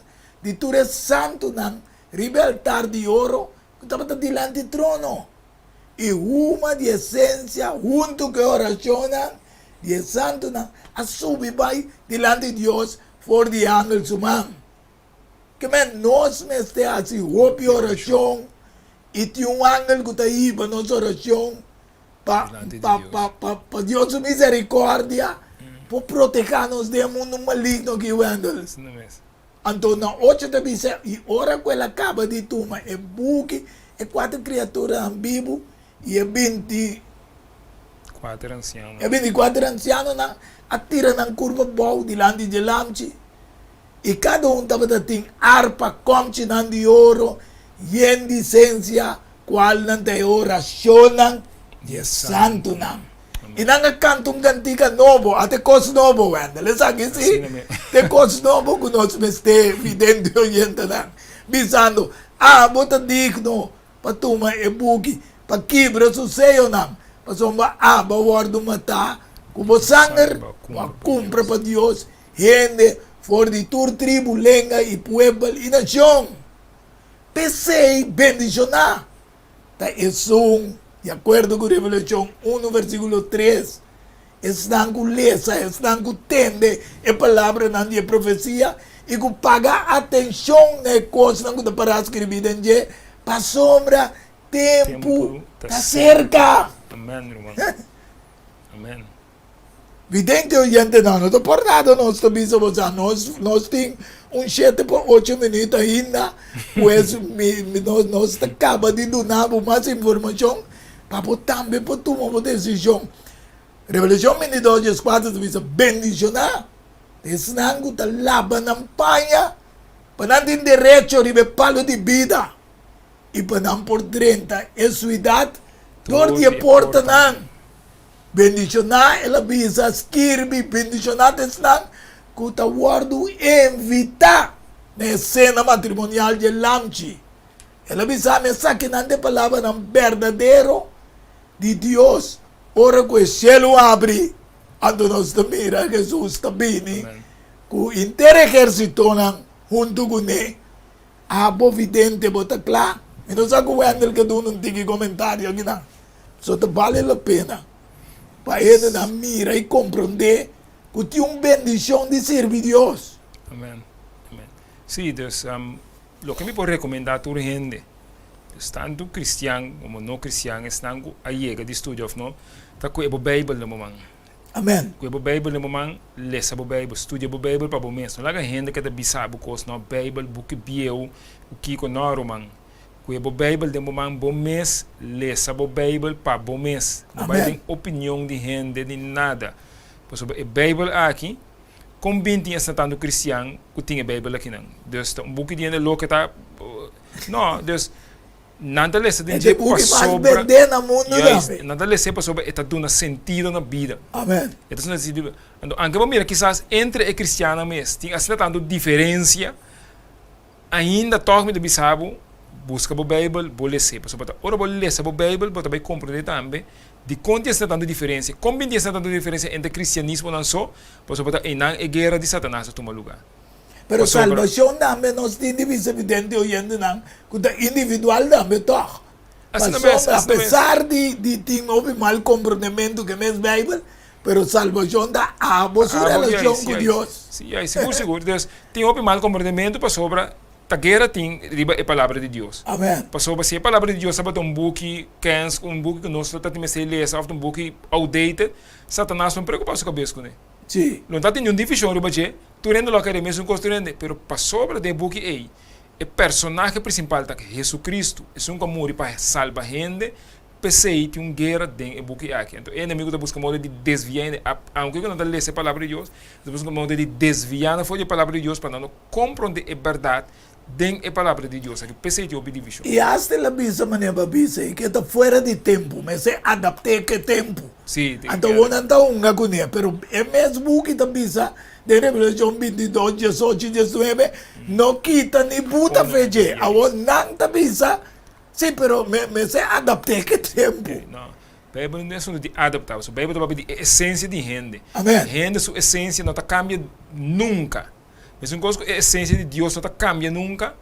di tur e santunan riba e altar di oro ku tabata dilanti trono. I huma di e sensia huntu ku e orashonnan di e santunan a subi bai dilanti Dios for di angel su man. Ke men nos mester hasi hopi orashon i tin un angel ku ta hiba nos orashon pa pa pa pa pa Dios su misericordia por proteha nos den e mundu maligno aki, Wendel. Anto na ocho ta bisa, i ora ku el a kaba di tuma e buki, e kuater kriaturanan bibu i e binti Kuater ansianonan. E binti-kuater ansianonan a tira nan kurpa bou dilanti dje Lamchi, i kada un tabata tin arpa, kòmchinan di oro yen di sensia, kualnan ta e orashonnan di e santunan. I nan a kanta un kantika nobo, a ta e kos nobo, Wendel, esaki si ta e kos nobo ku nos mester vidente oyentenan, bisando, Abo ta digno pa tuma e buki, pa kibra su seyonan, pasobra abo a wòrdu matá ku bo sanger, bo a kumpra pa Dios hende for di tur tribu, lenga i puebel i nashon. P'esei bendishoná ta esun, di akuerdo ku Revelashon unu versíkulo tres, esnan ku lesa, esnan ku tende e palabranan di e profesia i ku paga atenshon na e kosnan ku ta pará skribí den dje, pasobra tempu ta serka. Amen, ruman. Amen. Vidente oyentenan, no ta por nada nos ta bisa bo sa, nos, nos tin un shete pa ocho minuut ainda, pues mi, mi, nos, nos ta kaba di duna bo mas informashon pa bo tambe por tuma bo desishon. Revelashon 22 dieskuater ta bisa, Bendishoná esnan ku ta laba nan paña, pa nan tin derecho riba e palu di bida i pa nan por drenta e suidat dor di e portanan. Bendishoná, el a bisa, skirbi, bendishoná ta esnan ku ta wòrdu invitá na e sena matrimonial dje Lamchi. El a bisa mi esakinan ta e palabranan berdadero di Dios. Ora ku e shelu abri, anto nos ta mira Hesus ta bini ku henter ehérsitonan huntu kuné. Abo vidente, bo ta kla? Mi no sa ku Wendel ke duna un tiki komentario akinan. So ta bale la pena pa hendenan mira i komprondé ku tin un bendishon di sirbi Dios. Amen. Amen. Sí, dus loke mi por rekomendá tur hende, dus tantu kristian komo no kristian, esnan ku a yega di studia òf no, ta ku e bo Beibel den bo man. Amen. Ku e bo Beibel den bo man, lesa bo Beibel, studia bo Beibel pa bo mes. No laga hende ke ta bisa bo kos, no, Beibel, buki bieu, ku kiko, no, ruman. Ku e bo Beibel den bo man, bo mes lesa bo Beibel pa bo mes. No bai den opinion di hende ni nada. Pasobra e Beibel aki, kon bin tin esnan tantu kristian ku tin e Beibel akinan? Dus ta un buki di hende loke ta, no, dus nan ta lesa den dje pasobra, juist, nan ta lesa pasobra e ta duna sentido na bida. E ta duna sentido. Anto anke bo mira kisas entre e kristiannan mes tin asina tantu diferensia. Ainda tòg mi ta bisa bo, buska bo Beibel, bo les'é. Pasobra ta ora bo lesa bo Beibel, bo ta bai komprendé tambe dikon tin asina tantu diferensia. Kon bin tin asina tantu diferensia entre kristianismonan so? Pasobra ta einan e guera di Satanas a tuma lugá. Pero salbashon tambe nos tin di bisa evidente oyentenan ku ta individual tambe tòg. Pasobra apesar di di tin hopi mal komprondementu ku e mes Beibel, pero salbashon ta abo su relashon ku Dios. Si, ai, sigur, sigur. Dus, tin hopi mal komprondementu pasobra ta guera tin riba e Palabra di Dios. Amen. Pasobra si e Palabra di Dios tabata un buki kens, un buki ku nos ta tin mester lesa òf ta un buki outdated, Satanas no preokupa su kabes kuné. Si. Lo no ta tin niun divishon riba dje, tur hende lo a kere mesun kos tur hende, pero pasobra den e buki ei E personahe prinsipal ta Jesucristo, esun ku a muri pa salba hende. P'esei tin un guera den e buki aki. Anto e enemigu ta buska moda di desviá hende. Aunke ku nan ta lesa e Palabra di Dios, nan ta buska moda di desviá nan for di e Palabra di Dios pa nan no komprondé e bèrdat den e Palabra di Dios aki. P'esei tin hopi divishon. I asta el a bisa manera bo a bisa ei ku e ta fuera di tempu, mester adapt'é ku e tempu. Sí, tin Anto awor nan ta hunga kuné, pero e mes buki ta bisa Den Revelashon bintidos, diesocho i diesnuebe, no kita ni buta fe dje. Awor nan ta bisa, Si, pero mester adapt'é ku e tempu. No, Beibel no e asuntu di adaptá, pasobra Beibel ta papia di e esensia di hende. Amen. Hende su esensia no ta kambia nunka. Mesun kos ku e esensia di Dios no ta kambia nunka,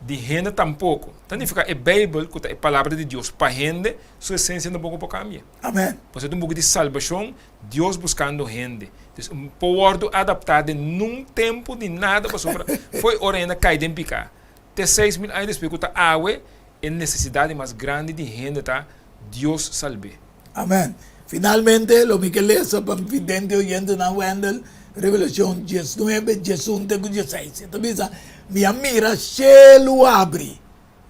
di hende tampoko. Ta nifiká e Beibel, ku ta e Palabra di Dios pa hende, su esensia tampoko por kambia. Amen. Pasobra e ta un buki di salbashon, Dios buscando hende. Dus un por wordo adapta den nun tempo di nada pasobra fo'i ora hende a cay den pica te 6000 aña despues cu ta awe e necesidad di mas grandi di hende ta Dios salbe. Amen. Finalmente lo mi ke lesa pa mi vidente oyentenan Wendell, Revelacion diesnuebe, diesun te cu dieseis. E ta bisa, Mi a mira shelu abri.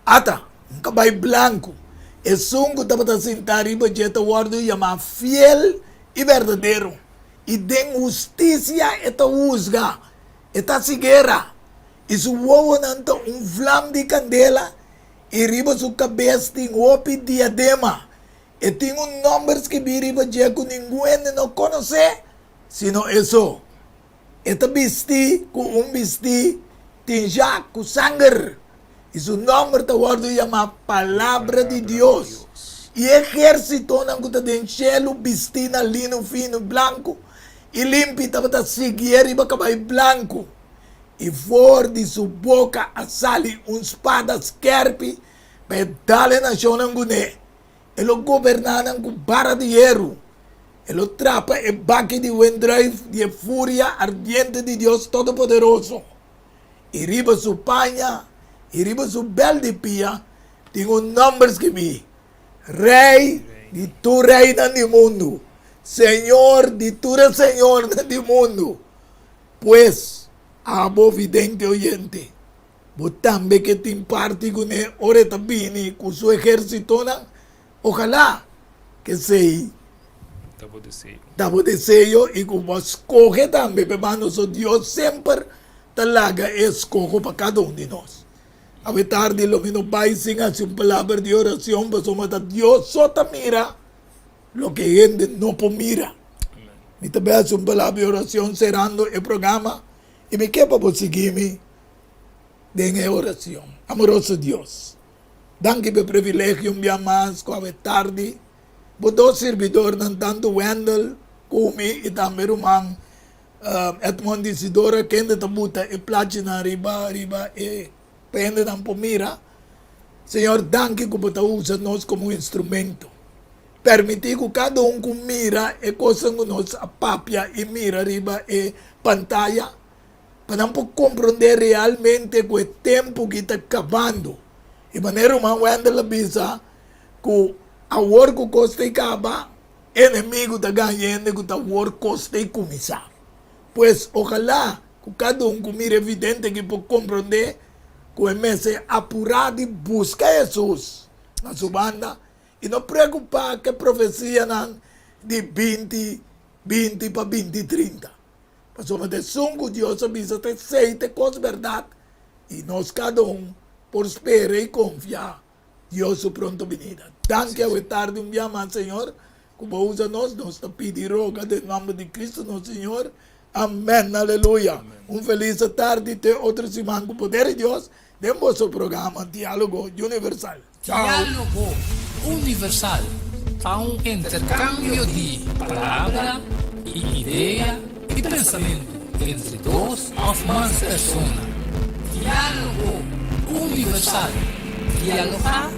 Ata, un kabai blanku. Esun ku tabata sintá riba dje ta wòrdu yamá Fiel i Berdadero, i den hustisia e ta husga, e ta hasi guera, i su wowonan ta un vlam di kandela, i riba su kabes tin hopi diadema. E tin un nòmber skibí riba dje ku ningun hende no konosé, sino e so. E ta bistí ku un bistí tinshá ku sanger, i su nòmber ta wòrdu yamá Palabra di Dios. I e ehérsitonan ku ta den shelu bistí na lino fino blanku i limpi tabata siguié riba kabai blanku, i for di su boka a sali un spada skèrpi pa e dal e nashonnan kuné. E lo goberná nan ku bara di heru. E lo trapa e baki di wendruif di e furia ardiente di Dios Todopoderoso. I riba su paña i riba su bèl di pia tin un nòmber skibí, Rei di tur reinan di mundu, Señor di tur e señornan di mundu. Pues, abo vidente oyente, Bo tambe ke tin parti kuné ora e ta bini ku su ehérsitonan? Ojalá k'esei ta bo deseo i ku bo a skohe tambe p'e banda. So Dios semper ta laga e eskoho pa kada un di nos. Awe tardi lo mi no bai sin hasi un palabra di oracion pasobra ta Dios so ta mira loke hende no por mira. Mi ta bai hasi un palabra di oracion serando e programa i mi ke pa bo sigui mi den e oracion. Amoroso Dios, danki pa e privilegio un bia mas cu awe tardi bo dos sirbidornan, tanto Wendell cu mi y tambe ruman Edmond Isidora kende ta buta e plachinan riba riba e pa hendenan por mira. Señor, danki ku bo ta usa nos komo un instrumento. Permití ku kada un ku mira e kosnan ku nos a papia i mira riba e pantaya, pa nan por komprondé realmente ku e tempu ki ta kabando. I manera ruman Wendell a bisa ku awor ku kos ta kaba, enemigu ta gaña hende ku ta awor kos ta kuminsá. Pues, ojalá ku kada un ku mira e vidente aki por komprondé ku e mester apurá di buska Hesus na su banda i no preokupá ku e profesianan di binti binti pa binti trinta. Pasobra ta esun ku Dios a bisa ta esei ta e kos bèrdat i nos kada un por spera i konfia Dios su pronto binida. Danki awe tardi un bia mas Señor cu bo usa nos, nos ta pidi y roga den nomber di Cristo nos Señor. Amen aleluya. Un feliz tardi te otro siman cu poder di Dios den boso programa Dialogo Universal. Chao. Dialogo Universal ta un intercambio di palabra y idea y pensamento entre dos of mas persona. Dialogo Universal, dialogá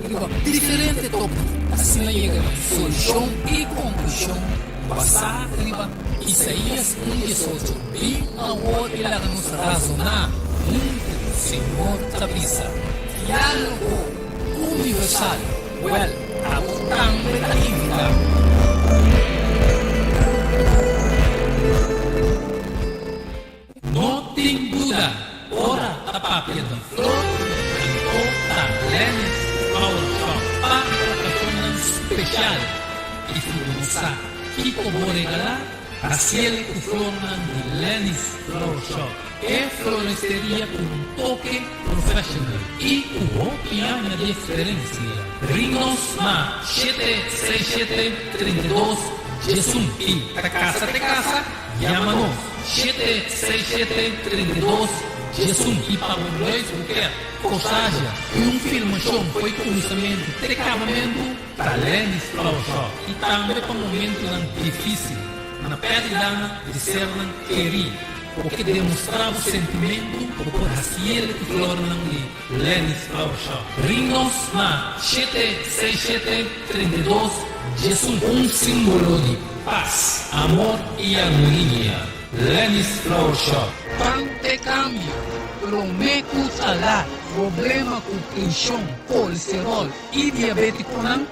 riba diferente tópiko asina yega na un solushon i konklushon basá riba Isaías un diesocho. Bin awor i laga nos razoná huntu, Señor ta bisa. Diálogo Universal, wèl, abo tambe ta invitá. No tin duda, ora ta papia di flor, anto ta Lenny's Flower Shop pa okashonnan speshal. I si bo no sa kiko bo regalá, hasiel ku flornan di Lenny's Flower Shop, e floristeria ku un toke profeshonal i ku hopi aña di eksperensia. Ring nos na 767 32 11 i ta kasa te kasa. Yama nos, shete seis shete 32 11 i pa bo leuk buket, kosaja i un filmashon fo'i kuminsamentu te kabamentu ta Lenny's Flower Shop i tambe pa momentunan difisil na pèrdidanan di sernan kerí bo ke demostrá bo sentimentu bo por hasiel ku flornan di Lenny's Flower Shop. Ring nos na shete seis shete 32 11. Un símbolo di pas, amor i armonia. Lenny's Flower Shop. Pan te kambio, promé ku salat, problema ku tenshon, kolesterol i diabetikonan,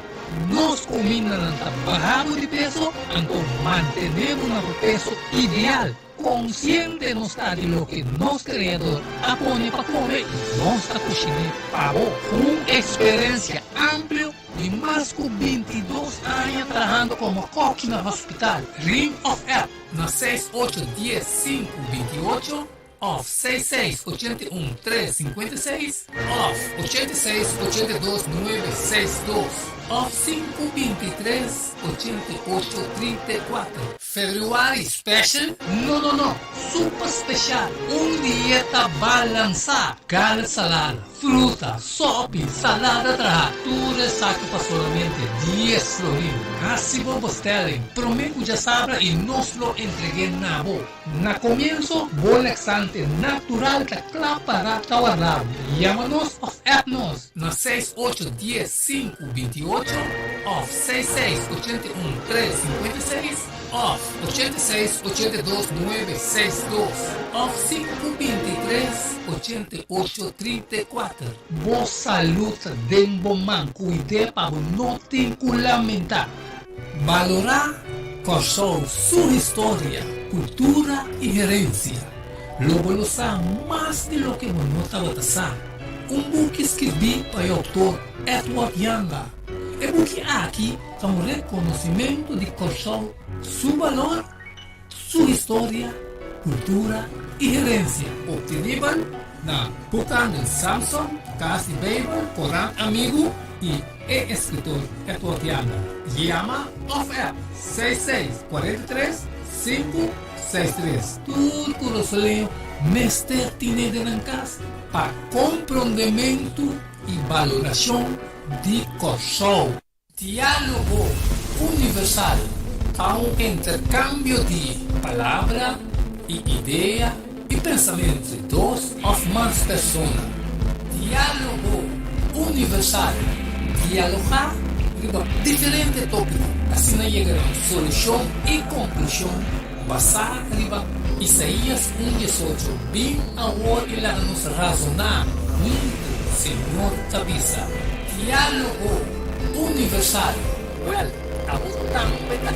nos kumindanan ta baha bo di peso, anto mantené bo na bo peso ideal. Konsiente nos ta di loke nos Kreador a pone pa kome i nos ta kushiné pa bo. Un eksperensia amplio di mas ku 22 aña trahando komo kòki na hospital. Ring òf app na seis ocho dies sinku 28 òf seis seis 81 tres 56 òf 86 82 nuebe seis dos òf sinku 23 88 34. Februari special? No no no, super special! Un dieta balansá, garret salada, fruta, sopi, salada trahá, tur esaki pa solamente dies florin. Hasi bo bestelling promé ku djasabra i nos lo entreg'é na bo. Na komienso, bo laxante natural ta kla pará ta warda bo. Yama nos òf app nos na seis ocho dies sinku 28 òf seis seis 81 tres 56 òf 86 82 nuebe seis dos òf sinku 23 88 34. Bo salud ta den bo man, kuid'é pa bo no tin ku lamentá. Balorá Kòrsou su historia, kultura i herensia. Lo bo lo sa mas di loke bo no tabata sa. Un buki skirbí pa e outor Edward Janga. E buki aki ta un rekonosimentu di Kòrsou su balor, su historia, kultura i herensia. Optenibel na Boekhandel Samson, Kas di Beibel, Korant Amigu i e eskritor Edward Janga. Yama òf app 66 43 5 63. Tur kurasoleño mester tine den nan kas pa komprondementu i balorashon di Kòrsou. Diálogo Universal ta un interkambio di palabra i idea i pensamentu entre dos òf mas persona. Diálogo. Universal. Dialogá riba diferente tópiko, asina yega na un solushon i konklushon basá riba Isaías un 18, Bin awor i laga nos razoná huntu, Señor ta bisa. Diálogo Universal. Wèl, abo tambe ta.